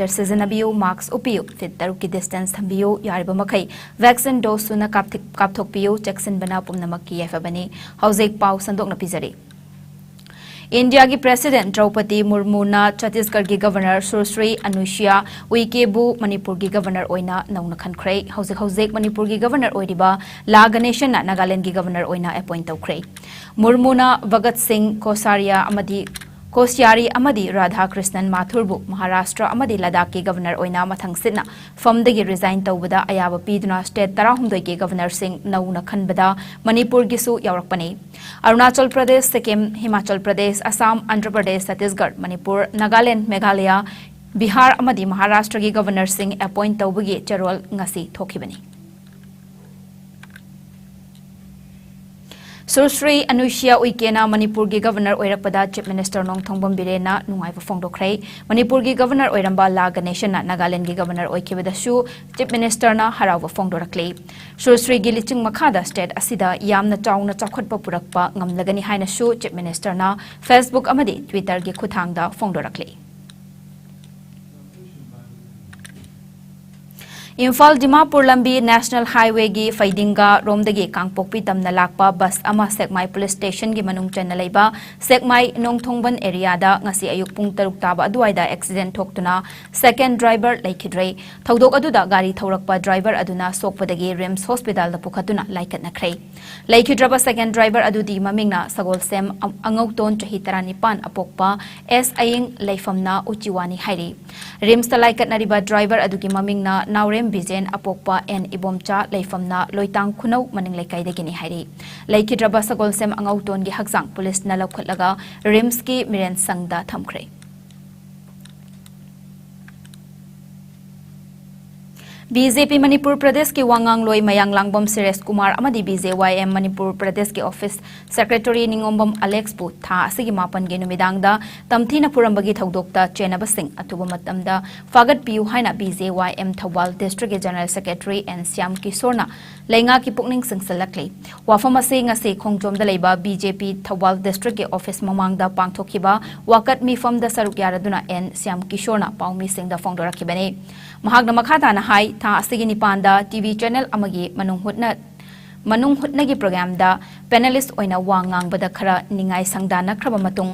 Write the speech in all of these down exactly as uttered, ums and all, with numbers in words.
ꯁꯤꯖꯤꯟꯅꯕꯤꯌꯨ, ꯃꯥꯛꯁ ꯎꯞꯄꯤꯌꯨ, ꯐꯤꯠ ꯇꯔꯨꯛꯀꯤ ꯗꯤꯁꯇꯦꯟꯁ ꯊꯝꯕꯤꯌꯨ, ꯌꯥꯔꯤꯕ ꯃꯈꯩ ꯚꯦꯛꯁꯤꯟ ꯗꯣꯁ ꯁꯨꯅ ꯀꯥꯞꯊꯤꯛ-, ꯀꯥꯞꯊꯣꯛꯄꯤꯌꯨ, ꯆꯦꯛꯁꯤꯟꯕꯅ ꯄꯨꯝꯅꯃꯛꯀꯤ ꯌꯥꯏꯐꯕꯅꯤ꯫ ꯍꯧꯖꯤꯛ ꯄꯥꯎ ꯁꯟꯗꯣꯛꯅ ꯄꯤꯖꯔꯤ꯫ ꯏꯟꯗꯤꯌꯥꯒꯤ ꯄ꯭ꯔꯦꯁꯤꯗꯦꯟꯠ ꯗ꯭ꯔꯧꯄꯗꯤ ꯃꯨꯔꯃꯨꯅ ꯆꯇꯤꯁꯒꯔꯒꯤ ꯒꯕꯔꯅꯔ ꯁꯨꯔꯁ꯭ꯔꯤ ꯑꯅꯨꯁꯤꯌꯥ ꯎꯏꯀꯦꯕꯨ ꯃꯅꯤꯄꯨꯔꯒꯤ ꯒꯕꯔꯅꯔ ꯑꯣꯏꯅ ꯅꯧꯅ ꯈꯟꯈ꯭ꯔꯦ꯫ ꯍꯧꯖꯤꯛ ꯍꯧꯖꯤꯛ ꯃꯅꯤꯄꯨꯔꯒꯤ ꯒꯕꯔꯅꯔ ꯑꯣꯏꯔꯤꯕ ꯂꯥ ꯒꯅꯦꯁꯟꯅ ꯅꯥꯒꯥꯂꯦꯟꯗꯒꯤ ꯒꯕꯔꯅꯔ ꯑꯣꯏꯅ ꯑꯦꯄꯣꯏꯟꯠ ꯇꯧꯈ꯭ꯔꯦ꯫ ꯃꯨꯔꯃꯨꯅ ꯚꯒꯠ ꯁꯤꯡ ꯀꯣꯁꯥꯔꯤꯌꯥ ꯑꯃꯗꯤ, ꯀꯣꯁꯤꯌꯥꯔꯤ ꯑꯃꯗꯤ ꯔꯥꯙꯥ ꯀ꯭ꯔꯤꯁꯅꯟ ꯃꯥꯊꯨꯔꯕꯨ ꯃꯍꯥꯔꯥꯁꯇ꯭ꯔ ꯑꯃꯗꯤ ꯂꯗꯥꯈꯀꯤ ꯒꯕꯔꯅꯔ ꯑꯣꯏꯅ ꯃꯊꯪ ꯁꯤꯠꯅ ꯐꯝꯗꯒꯤ ꯔꯤꯖꯥꯏꯟ ꯇꯧꯕꯗ ꯑꯌꯥꯕ ꯄꯤꯗꯨꯅ ꯁ꯭ꯇꯦꯠ ꯇꯔꯥꯍꯨꯝꯗꯣꯏꯒꯤ ꯒꯕꯔꯅꯔꯁꯤꯡ ꯅꯧꯅ ꯈꯟꯕꯗ ꯃꯅꯤꯄꯨꯔꯒꯤꯁꯨ ꯌꯥꯎꯔꯛꯄꯅꯤ꯫ ꯑꯔꯨꯅꯥꯆꯜ ꯄ꯭ꯔꯗꯦꯁ, ꯁꯤꯛꯀꯤꯝ, ꯍꯤꯃꯥꯆꯜ ꯄ꯭ꯔꯗꯦꯁ, ꯑꯁꯥꯝ, ꯑꯟꯙ꯭ꯔ ꯄ꯭ꯔꯗꯦꯁ, ꯆꯇꯤꯁꯒꯔ, ꯃꯅꯤꯄꯨꯔ, ꯅꯥꯒꯥꯂꯦꯟ, ꯃꯦꯘꯥꯂꯌꯥ, ꯕꯤꯍꯥꯔ ꯑꯃꯗꯤ ꯃꯍꯥꯔꯥꯁꯇ꯭ꯔꯒꯤ ꯒꯕꯔꯅꯔꯁꯤꯡ ꯑꯦꯄꯣꯏꯟꯠ ꯇꯧꯕꯒꯤ ꯆꯦꯔꯣꯜ ꯉꯁꯤ ꯊꯣꯛꯈꯤꯕꯅꯤ꯫ ꯁꯨꯔꯁ꯭ꯔꯤ ꯑꯅꯨꯁꯤꯌꯥ ꯎꯏꯀꯦꯅ ꯃꯅꯤꯄꯨꯔꯒꯤ ꯒꯕꯔꯅꯔ ꯑꯣꯏꯔꯛꯄꯗ ꯆꯤꯐ ꯃꯤꯅꯤꯁꯇꯔ ꯅꯣꯡꯊꯣꯝꯕꯝ ꯕꯤꯔꯦꯟꯅ ꯅꯨꯡꯉꯥꯏꯕ ꯐꯣꯡꯗꯣꯛꯈ꯭ꯔꯦ꯫ ꯃꯅꯤꯄꯨꯔꯒꯤ ꯒꯕꯔꯅꯔ ꯑꯣꯏꯔꯝꯕ ꯂꯥ ꯒꯅꯦꯁꯟꯅ ꯅꯥꯒꯥꯂꯦꯟꯗꯒꯤ ꯒꯕꯔꯅꯔ ꯑꯣꯏꯈꯤꯕꯗꯁꯨ ꯆꯤꯐ ꯃꯤꯅꯤꯁꯇꯔꯅ ꯍꯔꯥꯎꯕ ꯐꯣꯡꯗꯣꯔꯛꯂꯤ꯫ ꯁꯨꯔꯁ꯭ꯔꯤꯒꯤ ꯂꯤꯆꯤꯡ ꯃꯈꯥꯗ ꯁ꯭ꯇꯦꯠ ꯑꯁꯤꯗ ꯌꯥꯝꯅ ꯆꯥꯎꯅ ꯆꯥꯎꯈꯠꯄ ꯄꯨꯔꯛꯄ ꯉꯝꯂꯒꯅꯤ ꯍꯥꯏꯅꯁꯨ ꯆꯤꯐ ꯃꯤꯅꯤꯁꯇꯔꯅ ꯐꯦꯁꯕꯨꯛ ꯑꯃꯗꯤ ꯇ꯭ꯋꯤꯇꯔꯒꯤ ꯈꯨꯠꯊꯥꯡꯗ ꯐꯣꯡꯗꯣꯔꯛꯂꯤ꯫ ꯏꯝꯐꯥꯜ ꯗꯤꯃꯥꯄꯨꯔ ꯂꯝꯕꯤ ꯅꯦꯁꯅꯦꯜ ꯍꯥꯏꯋꯦꯒꯤ ꯐꯩꯗꯤꯡꯒꯥ ꯔꯣꯝꯗꯒꯤ ꯀꯥꯡꯄꯣꯛꯄꯤ ꯇꯝꯅ ꯂꯥꯛꯄ ꯕꯁ ꯑꯃ ꯁꯦꯛꯃꯥꯏ ꯄꯨꯂꯤꯁ ꯁ꯭ꯇꯦꯁꯟꯒꯤ ꯃꯅꯨꯡ ꯆꯟꯅ ꯂꯩꯕ ꯁꯦꯛꯃꯥꯏ ꯅꯣꯡꯊꯣꯡꯕꯟ ꯑꯦꯔꯤꯌꯥꯗ ꯉꯁꯤ ꯑꯌꯨꯛ ꯄꯨꯡ ꯇꯔꯨꯛ ꯇꯥꯕ ꯑꯗꯨꯋꯥꯏꯗ ꯑꯦꯛꯁꯤꯗꯦꯟꯠ ꯊꯣꯛꯇꯨꯅ ꯁꯦꯀꯦꯟ ꯗ꯭ꯔꯥꯏꯚꯔ ꯂꯩꯈꯤꯗ꯭ꯔꯦ꯫ ꯊꯧꯗꯣꯛ ꯑꯗꯨꯗ ꯒꯥꯔꯤ ꯊꯧꯔꯛꯄ ꯗ꯭ꯔꯥꯏꯚꯔ ꯑꯗꯨꯅ ꯁꯣꯛꯄꯗꯒꯤ ꯔꯤꯝꯁ ꯍꯣꯁꯄꯤꯇꯥꯜꯗ ꯄꯨꯈꯠꯇꯨꯅ ꯂꯥꯏꯀꯠꯅꯈ꯭ꯔꯦ꯫ ꯂꯩꯈꯤꯗ꯭ꯔꯕ ꯁꯦꯀꯦꯟ ꯗ꯭ꯔꯥꯏꯚꯔ ꯑꯗꯨꯗꯤ ꯃꯃꯤꯡꯅ ꯁꯒꯣꯜꯁꯦꯝ ꯑ-, ꯑꯉꯧꯇꯣꯟ, ꯆꯍꯤ ꯇꯔꯥꯅꯤꯄꯥꯟ, ꯑꯄꯣꯛꯄ ꯑꯦꯁ ꯑꯌꯤꯡ, ꯂꯩꯐꯝꯅ ꯎꯆꯤꯋꯥꯅꯤ ꯍꯥꯏꯔꯤ꯫ ꯔꯤꯝꯁꯇ ꯂꯥꯏꯀꯠꯅꯔꯤꯕ ꯗ꯭ꯔꯥꯏꯚꯔ ꯑꯗꯨꯒꯤ ꯃꯃꯤꯡꯅ ꯅꯥꯎꯔꯦꯝ ꯕꯤꯖꯦꯟ, ꯑꯄꯣꯛꯄ ꯑꯦꯟ ꯏꯕꯣꯝꯆꯥ, ꯂꯩꯐꯝꯅ ꯂꯣꯏꯇꯥꯡ ꯈꯨꯅꯧ ꯃꯅꯤꯡ ꯂꯩꯀꯥꯏꯗꯒꯤꯅꯤ ꯍꯥꯏꯔꯤ꯫ ꯂꯩꯈꯤꯗ꯭ꯔꯕ ꯁꯒꯣꯜꯁꯦꯝ ꯑꯉꯧꯇꯣꯟꯒꯤ ꯍꯛꯆꯥꯡ ꯄꯨꯂꯤꯁꯅ ꯂꯧꯈꯠꯂꯒ ꯔꯤꯝꯁꯀꯤ ꯃꯤꯔꯦꯟ ꯁꯪꯗ ꯊꯝꯈ꯭ꯔꯦ꯫ ꯕꯤ ꯖꯦ ꯄꯤ ꯃꯅꯤꯄꯨꯔ ꯄ꯭ꯔꯗꯦꯁꯀꯤ ꯋꯥꯉꯥꯡꯂꯣꯏ ꯃꯌꯥꯡꯂꯥꯡꯕꯝ ꯁꯨꯔꯦꯁ ꯀꯨꯃꯥꯔ ꯑꯃꯗꯤ ꯕꯤ ꯖꯦ ꯋꯥꯏ ꯑꯦꯝ ꯃꯅꯤꯄꯨꯔ ꯄ꯭ꯔꯗꯦꯁꯀꯤ ꯑꯣꯐꯤꯁ ꯁꯦꯀ꯭ꯔꯦꯇꯔꯤ ꯅꯤꯉꯣꯝꯕꯝ ꯑꯂꯦꯛꯁꯄꯨ ꯊꯥ ꯑꯁꯤꯒꯤ ꯃꯥꯄꯟꯒꯤ ꯅꯨꯃꯤꯗꯥꯡꯗ ꯇꯝꯊꯤꯅ ꯐꯨꯔꯝꯕꯒꯤ ꯊꯧꯗꯣꯛꯇ ꯆꯦꯟꯅꯕꯁꯤꯡ ꯑꯊꯨꯕ ꯃꯇꯝꯗ ꯐꯥꯒꯠꯄꯤꯌꯨ ꯍꯥꯏꯅ ꯕꯤ ꯖꯦ ꯋꯥꯏ ꯑꯦꯝ ꯊꯧꯕꯥꯜ ꯗꯤꯁꯇ꯭ꯔꯤꯛꯀꯤ ꯖꯦꯅꯔꯦꯜ ꯁꯦꯀ꯭ꯔꯦꯇꯔꯤ ꯑꯦꯟ ꯁ꯭ꯌꯥꯝ ꯀꯤꯁꯣꯔꯅ ꯂꯩꯉꯥꯛꯀꯤ ꯄꯨꯛꯅꯤꯡ ꯆꯤꯡꯁꯤꯜꯂꯛꯂꯤ꯫ ꯋꯥꯐꯝ ꯑꯁꯤ ꯉꯁꯤ ꯈꯣꯡꯖꯣꯝꯗ ꯂꯩꯕ ꯕꯤ ꯖꯦ ꯄꯤ ꯊꯧꯕꯥꯜ ꯗꯤꯁꯇ꯭ꯔꯤꯛꯀꯤ ꯑꯣꯐꯤꯁ ꯃꯃꯥꯡꯗ ꯄꯥꯡꯊꯣꯛꯈꯤꯕ ꯋꯥꯀꯠ ꯃꯤꯐꯝꯗ ꯁꯔꯨꯛ ꯌꯥꯔꯗꯨꯅ ꯑꯦꯟ ꯁ꯭ꯌꯥꯝ ꯀꯤꯁꯣꯔꯅ ꯄꯥꯎꯃꯤꯁꯤꯡꯗ ꯐꯣꯡꯗꯣꯔꯛꯈꯤꯕꯅꯤ꯫ ꯃꯍꯥꯛꯅ ꯃꯈꯥ ꯇꯥꯅ ꯍꯥꯏ, ꯊꯥ ꯑꯁꯤꯒꯤ ꯅꯤꯄꯥꯟꯗ ꯇꯤ ꯚꯤ ꯆꯦꯅꯦꯜ ꯑꯃꯒꯤ ꯃꯅꯨꯡ ꯍꯨꯠꯅ, ꯃꯅꯨꯡ ꯍꯨꯠꯅꯒꯤ ꯄ꯭ꯔꯣꯒ꯭ꯔꯥꯝꯗ ꯄꯦꯅꯦꯂꯤꯁ ꯑꯣꯏꯅ ꯋꯥ ꯉꯥꯡꯕꯗ ꯈꯔ ꯅꯤꯡꯉꯥꯏ ꯁꯪꯗꯥꯅꯈ꯭ꯔꯕ ꯃꯇꯨꯡ,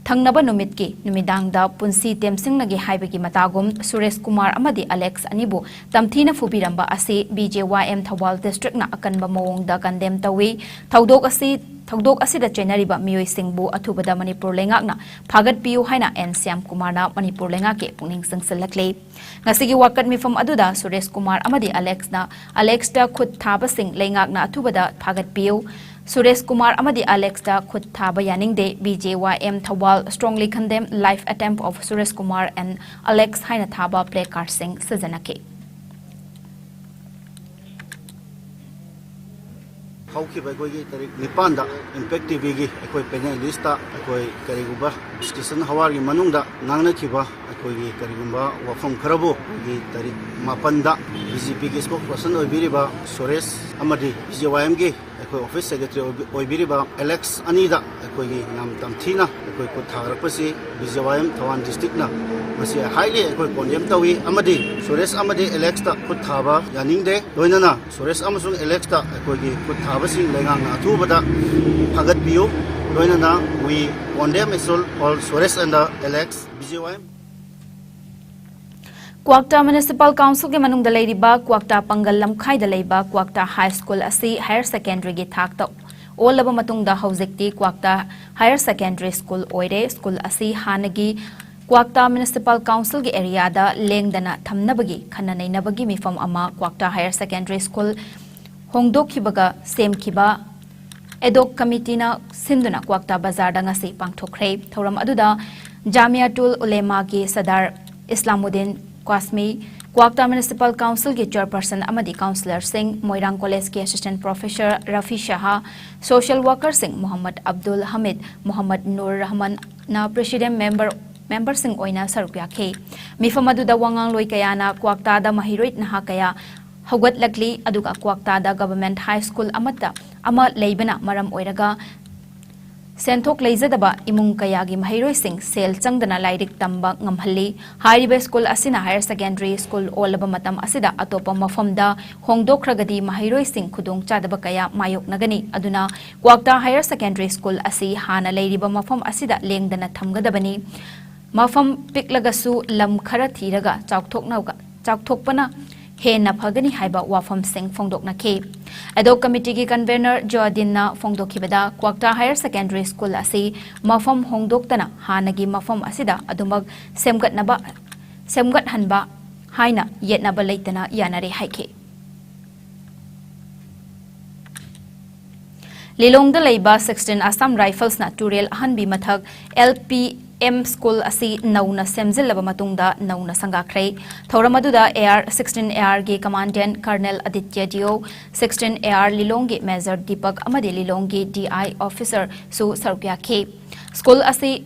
ꯊꯪꯅꯕ ꯅꯨꯃꯤꯠꯀꯤ ꯅꯨꯃꯤꯗꯥꯡꯗ ꯄꯨꯟꯁꯤ ꯇꯦꯝꯁꯤꯡꯅꯒꯦ ꯍꯥꯏꯕꯒꯤ ꯃꯇꯥꯒꯨꯝ ꯁꯨꯔꯦꯁ ꯀꯨꯃꯥꯔ ꯑꯃꯗꯤ ꯑꯂꯦꯛꯁ ꯑꯅꯤꯕꯨ ꯇꯝꯊꯤꯅ ꯐꯨꯕꯤꯔꯝꯕ ꯑꯁꯤ ꯕꯤ ꯖꯦ ꯋꯥꯏ ꯑꯦꯝ ꯊꯧꯕꯥꯜ ꯗꯤꯁꯇ꯭ꯔꯤꯛꯅ ꯑꯀꯟꯕ ꯃꯑꯣꯡꯗ ꯀꯟꯗꯦꯝ ꯇꯧꯏ꯫ ꯊꯧꯗꯣꯛ ꯑꯁꯤ, ꯊꯧꯗꯣꯛ ꯑꯁꯤꯗ ꯆꯦꯟꯅꯔꯤꯕ ꯃꯤꯑꯣꯏꯁꯤꯡꯕꯨ ꯑꯊꯨꯕꯗ ꯃꯅꯤꯄꯨꯔ ꯂꯩꯉꯥꯛꯅ ꯐꯥꯒꯠꯄꯤꯌꯨ ꯍꯥꯏꯅ ꯑꯦꯟ ꯁ꯭ꯌꯥꯝ ꯀꯨꯃꯥꯔꯅ ꯃꯅꯤꯄꯨꯔ ꯂꯩꯉꯥꯛꯀꯤ ꯄꯨꯛꯅꯤꯡ ꯆꯤꯡꯁꯤꯜꯂꯛꯂꯤ꯫ ꯉꯁꯤꯒꯤ ꯋꯥꯀꯠ ꯃꯤꯐꯝ ꯑꯗꯨꯗ ꯁꯨꯔꯦꯁ ꯀꯨꯃꯥꯔ ꯑꯃꯗꯤ ꯑꯂꯦꯛꯁꯅ, ꯑꯂꯦꯛꯁꯇ ꯈꯨꯠ ꯊꯥꯕꯁꯤꯡ ꯂꯩꯉꯥꯛꯅ ꯑꯊꯨꯕꯗ ꯐꯥꯒꯠꯄꯤꯌꯨ꯫ ꯁꯨꯔꯦꯁ ꯀꯨꯃꯥꯔ ꯑꯃꯗꯤ ꯑꯂꯦꯛꯁꯇ ꯈꯨꯠ ꯊꯥꯕ ꯌꯥꯅꯤꯡꯗꯦ꯫ B J Y M Thoubal strongly condemn life attempt of Suresh Kumar and Alex ꯍꯥꯏꯅ ꯊꯥꯕ ꯄ꯭ꯂꯦ ꯀꯥꯔꯗꯁꯤꯡ ꯁꯤꯖꯤꯟꯅꯈꯤ꯫ ꯍꯧꯈꯤꯕ ꯑꯩꯈꯣꯏꯒꯤ ꯇꯥꯔꯤꯛ ꯅꯤꯄꯥꯟꯗ ꯏꯝꯄꯦꯛ ꯇꯤ ꯚꯤꯒꯤ ꯑꯩꯈꯣꯏ ꯄꯦꯅꯦꯂꯤꯁꯇ ꯑꯩꯈꯣꯏ ꯀꯔꯤꯒꯨꯝꯕ ꯗꯤꯁꯀꯁꯟ ꯍꯋꯥꯔꯒꯤ ꯃꯅꯨꯡꯗ ꯉꯥꯡꯅꯈꯤꯕ ꯑꯩꯈꯣꯏꯒꯤ ꯀꯔꯤꯒꯨꯝꯕ ꯋꯥꯐꯝ ꯈꯔꯕꯨ ꯑꯩꯈꯣꯏꯒꯤ ꯇꯥꯔꯤꯛ ꯃꯥꯄꯟꯗ ꯕꯤ ꯖꯦ ꯄꯤꯒꯤ ꯁ꯭ꯄꯣꯛꯁ ꯄꯔꯁꯟ ꯑꯣꯏꯕꯤꯔꯤꯕ ꯁꯨꯔꯦꯁ ꯑꯃꯗꯤ ꯕꯤ ꯖꯦ ꯋꯥꯏ ꯑꯦꯝꯒꯤ ꯑꯩꯈꯣꯏ ꯑꯣꯐꯤꯁ ꯁꯦꯀ꯭ꯔꯦꯇꯔꯤ ꯑꯣꯏꯕꯤ-, ꯑꯣꯏꯕꯤꯔꯤꯕ ꯑꯦꯂꯦꯛꯁ ꯑꯅꯤꯗ ꯑꯩꯈꯣꯏꯒꯤ ꯌꯥꯝ ꯇꯝꯊꯤꯅ ꯑꯩꯈꯣꯏ ꯈꯨꯠ ꯊꯥꯔꯛꯄꯁꯤ ꯕꯤ ꯖꯦ ꯋꯥꯏ ꯑꯦꯝ ꯊꯧꯕꯥꯜ ꯗꯤꯁꯇ꯭ꯔꯤꯛꯅ ꯃꯁꯤ highly ꯑꯩꯈꯣꯏ ꯀꯣꯟꯗꯦꯝ ꯇꯧꯏ ꯑꯃꯗꯤ ꯁꯨꯔꯦꯁ ꯑꯃꯗꯤ ꯑꯦꯂꯦꯛꯁꯇ ꯈꯨꯠ ꯊꯥꯕ ꯌꯥꯅꯤꯡꯗꯦ꯫ ꯂꯣꯏꯅꯅ ꯁꯨꯔꯦꯁ ꯑꯃꯁꯨꯡ ꯑꯦꯂꯦꯛꯁꯇ ꯑꯩꯈꯣꯏꯒꯤ ꯈꯨꯠ ꯊꯥꯕꯁꯤꯡ ꯂꯩꯉꯥꯛꯅ ꯑꯊꯨꯕꯗ ꯐꯒꯠꯄꯤꯌꯨ꯫ ꯂꯣꯏꯅꯅ we condemn assault all Suresh and Alex, B J Y M. ꯀ꯭ꯋꯥꯛꯇꯥ ꯃ꯭ꯌꯨꯅꯤꯁꯤꯄꯥꯜ ꯀꯥꯎꯟꯁꯤꯜꯒꯤ ꯃꯅꯨꯡꯗ ꯂꯩꯔꯤꯕ ꯀ꯭ꯋꯥꯛꯇꯥ ꯄꯪꯒꯜ ꯂꯝꯈꯥꯏꯗ ꯂꯩꯕ ꯀ꯭ꯋꯥꯛꯇꯥ ꯍꯥꯏ ꯁ꯭ꯀꯨꯜ ꯑꯁꯤ ꯍꯥꯌꯔ ꯁꯦꯀꯦꯟꯗꯔꯤꯒꯤ ꯊꯥꯛꯇ ꯑꯣꯜꯂꯕ ꯃꯇꯨꯡꯗ ꯍꯧꯖꯤꯛꯇꯤ ꯀ꯭ꯋꯥꯛꯇꯥ ꯍꯥꯌꯔ ꯁꯦꯀꯦꯟꯗꯔꯤ ꯁ꯭ꯀꯨꯜ ꯑꯣꯏꯔꯦ꯫ ꯁ꯭ꯀꯨꯜ ꯑꯁꯤ ꯍꯥꯟꯅꯒꯤ ꯀ꯭ꯋꯥꯛꯇꯥ ꯃ꯭ꯌꯨꯅꯤꯁꯤꯄꯥꯜ ꯀꯥꯎꯟꯁꯤꯜꯒꯤ ꯑꯦꯔꯤꯌꯥꯗ ꯂꯦꯡꯗꯅ ꯊꯝꯅꯕꯒꯤ ꯈꯟꯅ ꯅꯩꯅꯕꯒꯤ ꯃꯤꯐꯝ ꯑꯃ ꯀ꯭ꯋꯥꯛꯇꯥ ꯍꯥꯌꯔ ꯁꯦꯀꯦꯟꯗꯔꯤ ꯁ꯭ꯀꯨꯜ ꯍꯣꯡꯗꯣꯛꯈꯤꯕꯒ ꯁꯦꯝꯈꯤꯕ ꯑꯦꯗꯣꯛ ꯀꯃꯤꯇꯤꯅ ꯁꯤꯟꯗꯨꯅ ꯀ꯭ꯋꯥꯛꯇꯥ ꯕꯖꯥꯔꯗ ꯉꯁꯤ ꯄꯥꯡꯊꯣꯛꯈ꯭ꯔꯦ꯫ ꯊꯧꯔꯝ ꯑꯗꯨꯗ ꯖꯥꯃꯤꯌꯥꯇꯨꯜ ꯎꯂꯦꯃꯥꯒꯤ ꯁꯗꯥꯔ ꯏꯁꯂꯥꯃꯨꯗꯤꯟ ꯀ꯭ꯋꯥꯁꯃꯤ, ꯀ꯭ꯋꯥꯛꯇꯥ Municipal Council ꯒꯤ Chairperson ꯑꯃꯗꯤ Councillor ꯁꯤꯡ, ꯃꯣꯏꯔꯥꯡ College ꯀꯤ Assistant Professor ꯔꯐꯤ ꯁꯍꯥ, Social Worker ꯁꯤꯡ Mohammad Abdul ꯍꯃꯤꯗ, Mohammad Nur ꯔꯍꯃꯟꯅ President Member, Member ꯁꯤꯡ ꯑꯣꯏꯅ ꯁꯔꯨꯛ ꯌꯥꯈꯤ꯫ ꯃꯤꯐꯝ ꯑꯗꯨꯗ ꯋꯥꯉꯥꯡꯂꯣꯏ ꯀꯌꯥꯅ ꯀ꯭ꯋꯥꯛꯇꯥꯗ ꯃꯍꯩꯔꯣꯏ ꯅꯍꯥ ꯀꯌꯥ ꯍꯧꯒꯠꯂꯛꯂꯤ, ꯑꯗꯨꯒ ꯀ꯭ꯋꯥꯛꯇꯥꯗ Government High School ꯑꯃꯠꯇ ꯑꯃ ꯂꯩꯕꯅ ꯃꯔꯝ ꯑꯣꯏꯔꯒ ꯁꯦꯟꯊꯣꯛ ꯂꯩꯖꯗꯕ ꯏꯃꯨꯡ ꯀꯌꯥꯒꯤ ꯃꯍꯩꯔꯣꯏꯁꯤꯡ ꯁꯦꯜ ꯆꯪꯗꯅ ꯂꯥꯏꯔꯤꯛ ꯇꯝꯕ ꯉꯝꯍꯜꯂꯤ꯫ ꯍꯥꯏꯔꯤꯕ school ꯑꯁꯤꯅ Higher Secondary School ꯑꯣꯜꯂꯕ ꯃꯇꯝ ꯑꯁꯤꯗ ꯑꯇꯣꯞꯄ ꯃꯐꯝꯗ ꯍꯣꯡꯗꯣꯛꯈ꯭ꯔꯒꯗꯤ ꯃꯍꯩꯔꯣꯏꯁꯤꯡ ꯈꯨꯗꯣꯡꯆꯥꯗꯕ ꯀꯌꯥ ꯃꯥꯌꯣꯛꯅꯒꯅꯤ꯫ ꯑꯗꯨꯅ ꯀ꯭ꯋꯥꯛꯇꯥ Higher Secondary School ꯑꯁꯤ ꯍꯥꯟꯅ ꯂꯩꯔꯤꯕ ꯃꯐꯝ ꯑꯁꯤꯗ ꯂꯦꯡꯗꯅ ꯊꯝꯒꯗꯕꯅꯤ꯫ ꯃꯐꯝ ꯄꯤꯛꯂꯒꯁꯨ ꯂꯝ ꯈꯔ ꯊꯤꯔꯒ ꯆꯥꯎꯊꯣꯛꯅꯕ, ꯆꯥꯎꯊꯣꯛꯄꯅ ꯍꯦꯟꯅ ꯐꯒꯅꯤ ꯍꯥꯏꯕ ꯋꯥꯐꯝꯁꯤꯡ ꯐꯣꯡꯗꯣꯛꯅꯈꯤ꯫ Ad hoc Committee ꯒꯤ Convener ꯖꯣꯑꯗꯤꯟꯅ ꯐꯣꯡꯗꯣꯛꯈꯤꯕꯗ, ꯀ꯭ꯋꯥꯛꯇꯥ Higher Secondary School ꯑꯁꯤ ꯃꯐꯝ ꯍꯣꯡꯗꯣꯛꯇꯅ ꯍꯥꯟꯅꯒꯤ ꯃꯐꯝ ꯑꯁꯤꯗ ꯑꯗꯨꯃꯛ ꯁꯦꯝꯒꯠꯅꯕ, ꯁꯦꯝꯒꯠꯍꯟꯕ ꯍꯥꯏꯅ ꯌꯦꯠꯅꯕ ꯂꯩꯇꯅ ꯌꯥꯅꯔꯦ ꯍꯥꯏꯈꯤ꯫ ꯂꯤꯂꯣꯡꯗ ꯂꯩꯕ sixteen Assam Rifles ꯅ ꯇꯨꯔꯦꯜ ꯑꯍꯟꯕꯤ ꯃꯊꯛ L P M School ꯑꯁꯤ ꯅꯧꯅ ꯁꯦꯝꯖꯤꯜꯂꯕ ꯃꯇꯨꯡꯗ ꯅꯧꯅ ꯁꯪꯒꯥꯈ꯭ꯔꯦ꯫ ꯊꯧꯔꯝ ꯑꯗꯨꯗ A R, sixteen A R ꯒꯤ Commandant Colonel Aditya Deo, sixteen A R ꯂꯤꯂꯣꯡꯒꯤ Major Deepak ꯑꯃꯗꯤ ꯂꯤꯂꯣꯡꯒꯤ D I officer ꯁꯨ ꯁꯔꯨꯛ ꯌꯥꯈꯤ꯫ School ꯑꯁꯤ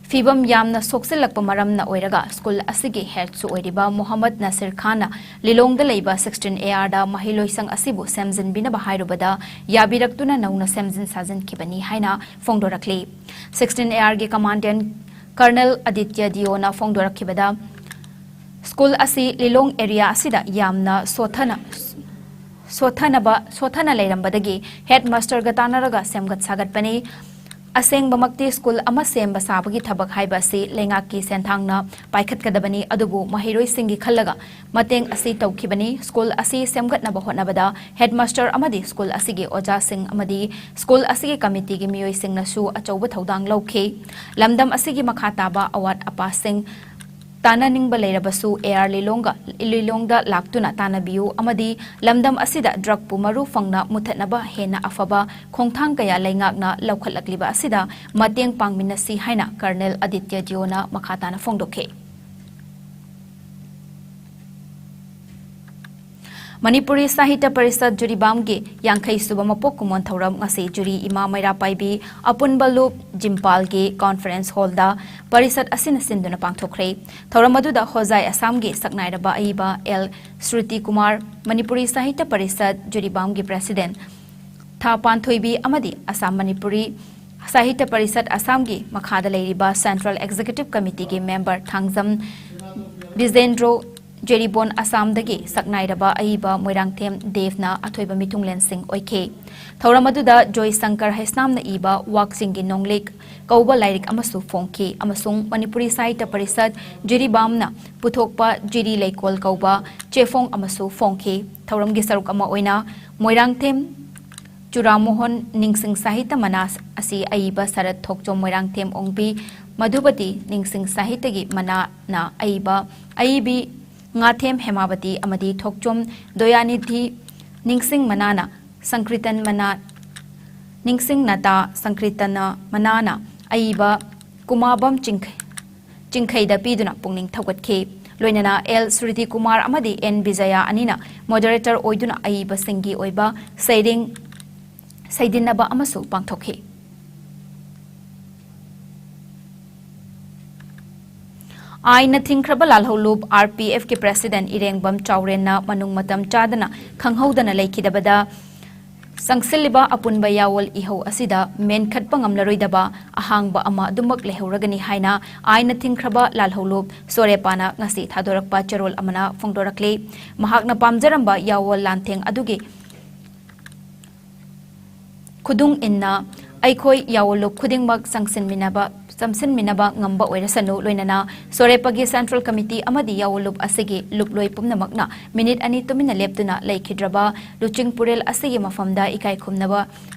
ꯐꯤꯕꯝ ꯌꯥꯝꯅ ꯁꯣꯛꯆꯤꯜꯂꯛꯄ ꯃꯔꯝꯅ ꯑꯣꯏꯔꯒ school ꯑꯁꯤꯒꯤ head ꯁꯨ ꯑꯣꯏꯔꯤꯕ ꯃꯣꯍꯝꯃꯗ ꯅꯁꯤꯔ ꯈꯥꯟꯅ ꯂꯤꯂꯣꯡꯗ ꯂꯩꯕ sixteen A R ꯗ ꯃꯍꯩꯂꯣꯏꯁꯪ ꯑꯁꯤꯕꯨ ꯁꯦꯝꯖꯤꯟꯕꯤꯅꯕ ꯍꯥꯏꯔꯨꯕꯗ ꯌꯥꯕꯤꯔꯛꯇꯨꯅ ꯅꯧꯅ ꯁꯦꯝꯖꯤꯟ ꯁꯥꯖꯤꯟꯈꯤꯕꯅꯤ ꯍꯥꯏꯅ ꯐꯣꯡꯗꯣꯔꯛꯂꯤ꯫ Sixteen A R ꯒꯤ Commandant Colonel Aditya Deo ꯅ ꯐꯣꯡꯗꯣꯔꯛꯈꯤꯕꯗ, school ꯑꯁꯤ ꯂꯤꯂꯣꯡ area ꯑꯁꯤꯗ ꯌꯥꯝꯅ ꯁꯣꯊꯅ, ꯁꯣꯊꯅꯕ, ꯁꯣꯊꯅ ꯂꯩꯔꯝꯕꯗꯒꯤ headmaster ꯒ ꯇꯥꯟꯅꯔꯒ ꯁꯦꯝꯒꯠ ꯁꯥꯒꯠꯄꯅꯤ꯫ ꯑꯁꯦꯡꯕꯃꯛꯇꯤ school ꯑꯃ ꯁꯦꯝꯕ ꯁꯥꯕꯒꯤ ꯊꯕꯛ ꯍꯥꯏꯕ ꯑꯁꯤ ꯂꯩꯉꯥꯛꯀꯤ ꯁꯦꯟꯊꯥꯡꯅ ꯄꯥꯏꯈꯠꯀꯗꯕꯅꯤ, ꯑꯗꯨꯕꯨ ꯃꯍꯩꯔꯣꯏꯁꯤꯡꯒꯤ ꯈꯜꯂꯒ ꯃꯇꯦꯡ ꯑꯁꯤ ꯇꯧꯈꯤꯕꯅꯤ꯫ School ꯑꯁꯤ ꯁꯦꯝꯒꯠꯅꯕ ꯍꯣꯠꯅꯕꯗ headmaster ꯑꯃꯗꯤ school ꯑꯁꯤꯒꯤ ꯑꯣꯖꯥꯁꯤꯡ ꯑꯃꯗꯤ school ꯑꯁꯤꯒꯤ committee ꯒꯤ ꯃꯤꯑꯣꯏꯁꯤꯡꯅꯁꯨ ꯑꯆꯧꯕ ꯊꯧꯗꯥꯡ ꯂꯧꯈꯤ꯫ ꯂꯝꯗꯝ ꯑꯁꯤꯒꯤ ꯃꯈꯥ ꯇꯥꯕ ꯑꯋꯥꯠ ꯑꯄꯥꯁꯤꯡ ꯇꯥꯟꯅꯅꯤꯡꯕ ꯂꯩꯔꯕꯁꯨ A R ꯂꯤꯂꯣꯡꯒ, ꯂꯤꯂꯣꯡꯗ ꯂꯥꯛꯇꯨꯅ ꯇꯥꯟꯅꯕꯤꯌꯨ ꯑꯃꯗꯤ ꯂꯝꯗꯝ ꯑꯁꯤꯗ drug ꯄꯨ ꯃꯔꯨ ꯐꯪꯅ ꯃꯨꯊꯠꯅꯕ ꯍꯦꯟꯅ ꯑꯐꯕ ꯈꯣꯡꯊꯥꯡ ꯀꯌꯥ ꯂꯩꯉꯥꯛꯅ ꯂꯧꯈꯠꯂꯛꯂꯤꯕ ꯑꯁꯤꯗ ꯃꯇꯦꯡ ꯄꯥꯡꯃꯤꯟꯅꯁꯤ ꯍꯥꯏꯅ Colonel Aditya Deo ꯅ ꯃꯈꯥ ꯇꯥꯅ ꯐꯣꯡꯗꯣꯛꯈꯤ꯫ ꯃꯅꯤꯄꯨꯔꯤ ꯁꯥꯍꯤꯇ꯭ꯌ ꯄꯔꯤꯁꯠ ꯖꯤꯔꯤꯕꯥꯝꯒꯤ ꯌꯥꯡꯈꯩ ꯁꯨꯕ ꯃꯄꯣꯛ ꯀꯨꯝꯑꯣꯟ ꯊꯧꯔꯝ ꯉꯁꯤ ꯖꯤꯔꯤ ꯏꯃꯥ ꯃꯩꯔꯥ ꯄꯥꯏꯕꯤ ꯑꯄꯨꯟꯕ ꯂꯨꯞ ꯖꯤꯝꯄꯥꯜꯒꯤ ꯀꯣꯟꯐꯔꯦꯟꯁ ꯍꯣꯜꯗ ꯄꯔꯤꯁꯠ ꯑꯁꯤꯅ ꯁꯤꯟꯗꯨꯅ ꯄꯥꯡꯊꯣꯛꯈ꯭ꯔꯦ꯫ ꯊꯧꯔꯝ ꯑꯗꯨꯗ ꯍꯣꯖꯥꯏ ꯑꯁꯥꯝꯒꯤ ꯁꯛꯅꯥꯏꯔꯕ ꯑꯏꯕ ꯑꯦꯜ ꯁ꯭ꯔꯨꯇꯤ ꯀꯨꯃꯥꯔ, ꯃꯅꯤꯄꯨꯔꯤ ꯁꯥꯍꯤꯇ꯭ꯌ ꯄꯔꯤꯁꯠ ꯖꯤꯔꯤꯕꯥꯝꯒꯤ ꯄ꯭ꯔꯦꯁꯤꯗꯦꯟꯠ ꯊꯥ ꯄꯥꯟꯊꯣꯏꯕꯤ ꯑꯃꯗꯤ ꯑꯁꯥꯝ ꯃꯅꯤꯄꯨꯔꯤ ꯁꯥꯍꯤꯇ꯭ꯌ ꯄꯔꯤꯁꯠ ꯑꯁꯥꯝꯒꯤ ꯃꯈꯥꯗ ꯂꯩꯔꯤꯕ ꯁꯦꯟꯇ꯭ꯔꯦꯜ ꯑꯦꯛꯖꯤꯀ꯭ꯌꯨꯇꯤꯚ ꯀꯃꯤꯇꯤꯒꯤ ꯃꯦꯝꯕꯔ ꯊꯥꯡꯖꯝ ꯕꯤꯖꯦꯟꯗ꯭ꯔꯣ ꯖꯦꯔꯤꯕꯣꯟ ꯑꯁꯥꯝꯗꯒꯤ ꯁꯛꯅꯥꯏꯔꯕ ꯑꯏꯕ ꯃꯣꯏꯔꯥꯡꯊꯦꯝ ꯗꯦꯕꯅ ꯑꯊꯣꯏꯕ ꯃꯤꯊꯨꯡꯂꯦꯟꯁꯤꯡ ꯑꯣꯏꯈꯤ꯫ ꯊꯧꯔꯝ ꯑꯗꯨꯗ ꯖꯣꯏꯁꯪꯀꯔ ꯍꯩꯁꯅꯥꯝꯅ ꯏꯕ ꯋꯥꯛꯆꯤꯡꯒꯤ ꯅꯣꯡꯂꯤꯛ ꯀꯧꯕ ꯂꯥꯏꯔꯤꯛ ꯑꯃꯁꯨ ꯐꯣꯡꯈꯤ ꯑꯃꯁꯨꯡ ꯃꯅꯤꯄꯨꯔꯤ ꯁꯥꯍꯤꯇ꯭ꯌ ꯄꯔꯤꯁꯠ ꯖꯤꯔꯤꯕꯥꯝꯅ ꯄꯨꯊꯣꯛꯄ ꯖꯤꯔꯤ ꯂꯩꯀꯣꯜ ꯀꯧꯕ ꯆꯦꯐꯣꯡ ꯑꯃꯁꯨ ꯐꯣꯡꯈꯤ꯫ ꯊꯧꯔꯝꯒꯤ ꯁꯔꯨꯛ ꯑꯃ ꯑꯣꯏꯅ ꯃꯣꯏꯔꯥꯡꯊꯦꯝ ꯆꯨꯔꯥꯃꯣꯍꯟ ꯅꯤꯡꯁꯤꯡ ꯁꯥꯍꯤꯇ꯭ꯌ ꯃꯅꯥ ꯑꯁꯤ ꯑꯏꯕ ꯁꯔꯠ ꯊꯣꯛꯆꯣꯝ ꯃꯣꯏꯔꯥꯡꯊꯦꯝ ꯑꯣꯡꯕꯤ, ꯃꯙꯨꯕꯇꯤ ꯅꯤꯡꯁꯤꯡ ꯁꯥꯍꯤꯇ꯭ꯌꯒꯤ ꯃꯅꯥꯅ ꯑꯏꯕ ꯑꯏꯕꯤ ꯉꯥꯊꯦꯝ ꯍꯦꯃꯥꯕꯇꯤ ꯑꯃꯗꯤ ꯊꯣꯛꯆꯣꯝ ꯗꯣꯌꯥꯅꯤꯙꯤ ꯅꯤꯡꯁꯤꯡ ꯃꯅꯥꯅ ꯁꯪꯀ꯭ꯔꯤꯇꯟ ꯃꯅꯥ, ꯅꯤꯡꯁꯤꯡ ꯅꯇꯥ ꯁꯪꯀ꯭ꯔꯤꯇꯅ ꯃꯅꯥꯅ ꯑꯏꯕ ꯀꯨꯃꯥꯕꯝ ꯆꯤꯡꯈꯩ ꯆꯤꯡꯈꯩꯗ ꯄꯤꯗꯨꯅ ꯄꯨꯛꯅꯤꯡ ꯊꯧꯒꯠꯈꯤ꯫ ꯂꯣꯏꯅꯅ ꯑꯦꯜ ꯁ꯭ꯔꯨꯇꯤ ꯀꯨꯃꯥꯔ ꯑꯃꯗꯤ ꯑꯦꯟ ꯕꯤꯖꯌꯥ ꯑꯅꯤꯅ ꯃꯣꯗꯔꯦꯇꯔ ꯑꯣꯏꯗꯨꯅ ꯑꯏꯕꯁꯤꯡꯒꯤ ꯑꯣꯏꯕ ꯁꯩꯔꯦꯡ ꯁꯩꯗꯤꯟꯅꯕ ꯑꯃꯁꯨ ꯄꯥꯡꯊꯣꯛꯈꯤ꯫ ꯑꯥꯏꯟꯅ ꯊꯤꯡꯈ꯭ꯔꯕ ꯂꯥꯜꯍꯧꯂꯨꯞ ꯑꯥꯔ ꯄꯤ ꯑꯦꯐꯀꯤ ꯄ꯭ꯔꯦꯁꯤꯗꯦꯟꯠ ꯏꯔꯦꯡꯕꯝ ꯆꯥꯎꯔꯦꯟꯅ ꯃꯅꯨꯡ ꯃꯇꯝ ꯆꯥꯗꯅ ꯈꯪꯍꯧꯗꯅ ꯂꯩꯈꯤꯗꯕꯗ ꯆꯪꯁꯤꯜꯂꯤꯕ ꯑꯄꯨꯟꯕ ꯌꯥꯑꯣꯜ ꯏꯍꯧ ꯑꯁꯤꯗ ꯃꯦꯟꯈꯠꯄ ꯉꯝꯂꯔꯣꯏꯗꯕ ꯑꯍꯥꯡꯕ ꯑꯃ ꯑꯗꯨꯃꯛ ꯂꯩꯍꯧꯔꯒꯅꯤ ꯍꯥꯏꯅ ꯑꯥꯏꯟꯅ ꯊꯤꯡꯈ꯭ꯔꯕ ꯂꯥꯜꯍꯧꯂꯨꯞ ꯁꯣꯔꯦꯄꯥꯅ ꯉꯁꯤ ꯊꯥꯗꯣꯔꯛꯄ ꯆꯦꯔꯣꯜ ꯑꯃꯅ ꯐꯣꯡꯗꯣꯔꯛꯂꯤ꯫ ꯃꯍꯥꯛꯅ ꯄꯥꯝꯖꯔꯝꯕ ꯌꯥꯑꯣꯜ ꯂꯥꯟꯊꯦꯡ ꯑꯗꯨꯒꯤ ꯈꯨꯗꯨꯡ ꯏꯟꯅ ꯑꯩꯈꯣꯏ ꯌꯥꯑꯣꯜꯂꯨꯞ ꯈꯨꯗꯤꯡꯃꯛ ꯆꯪꯁꯤꯟꯃꯤꯟꯅꯕ, ꯆꯪꯁꯤꯟꯃꯤꯟꯅꯕ ꯉꯝꯕ ꯑꯣꯏꯔꯁꯅꯨ, ꯂꯣꯏꯅꯅ ꯁꯣꯔꯦꯄꯥꯒꯤ ꯁꯦꯟꯇ꯭ꯔꯦꯜ ꯀꯃꯤꯇꯤ ꯑꯃꯗꯤ ꯌꯥꯑꯣꯜꯂꯨꯞ ꯑꯁꯤꯒꯤ ꯂꯨꯞꯂꯣꯏ ꯄꯨꯝꯅꯃꯛꯅ ꯃꯤꯅꯤꯠ ꯑꯅꯤ ꯇꯨꯃꯤꯟꯅ ꯂꯦꯞꯇꯨꯅ ꯂꯩꯈꯤꯗ꯭ꯔꯕ ꯂꯨꯆꯤꯡ ꯄꯨꯔꯦꯜ ꯑꯁꯤꯒꯤ ꯃꯐꯝꯗ ꯏꯀꯥꯏ ꯈꯨꯝꯅꯕ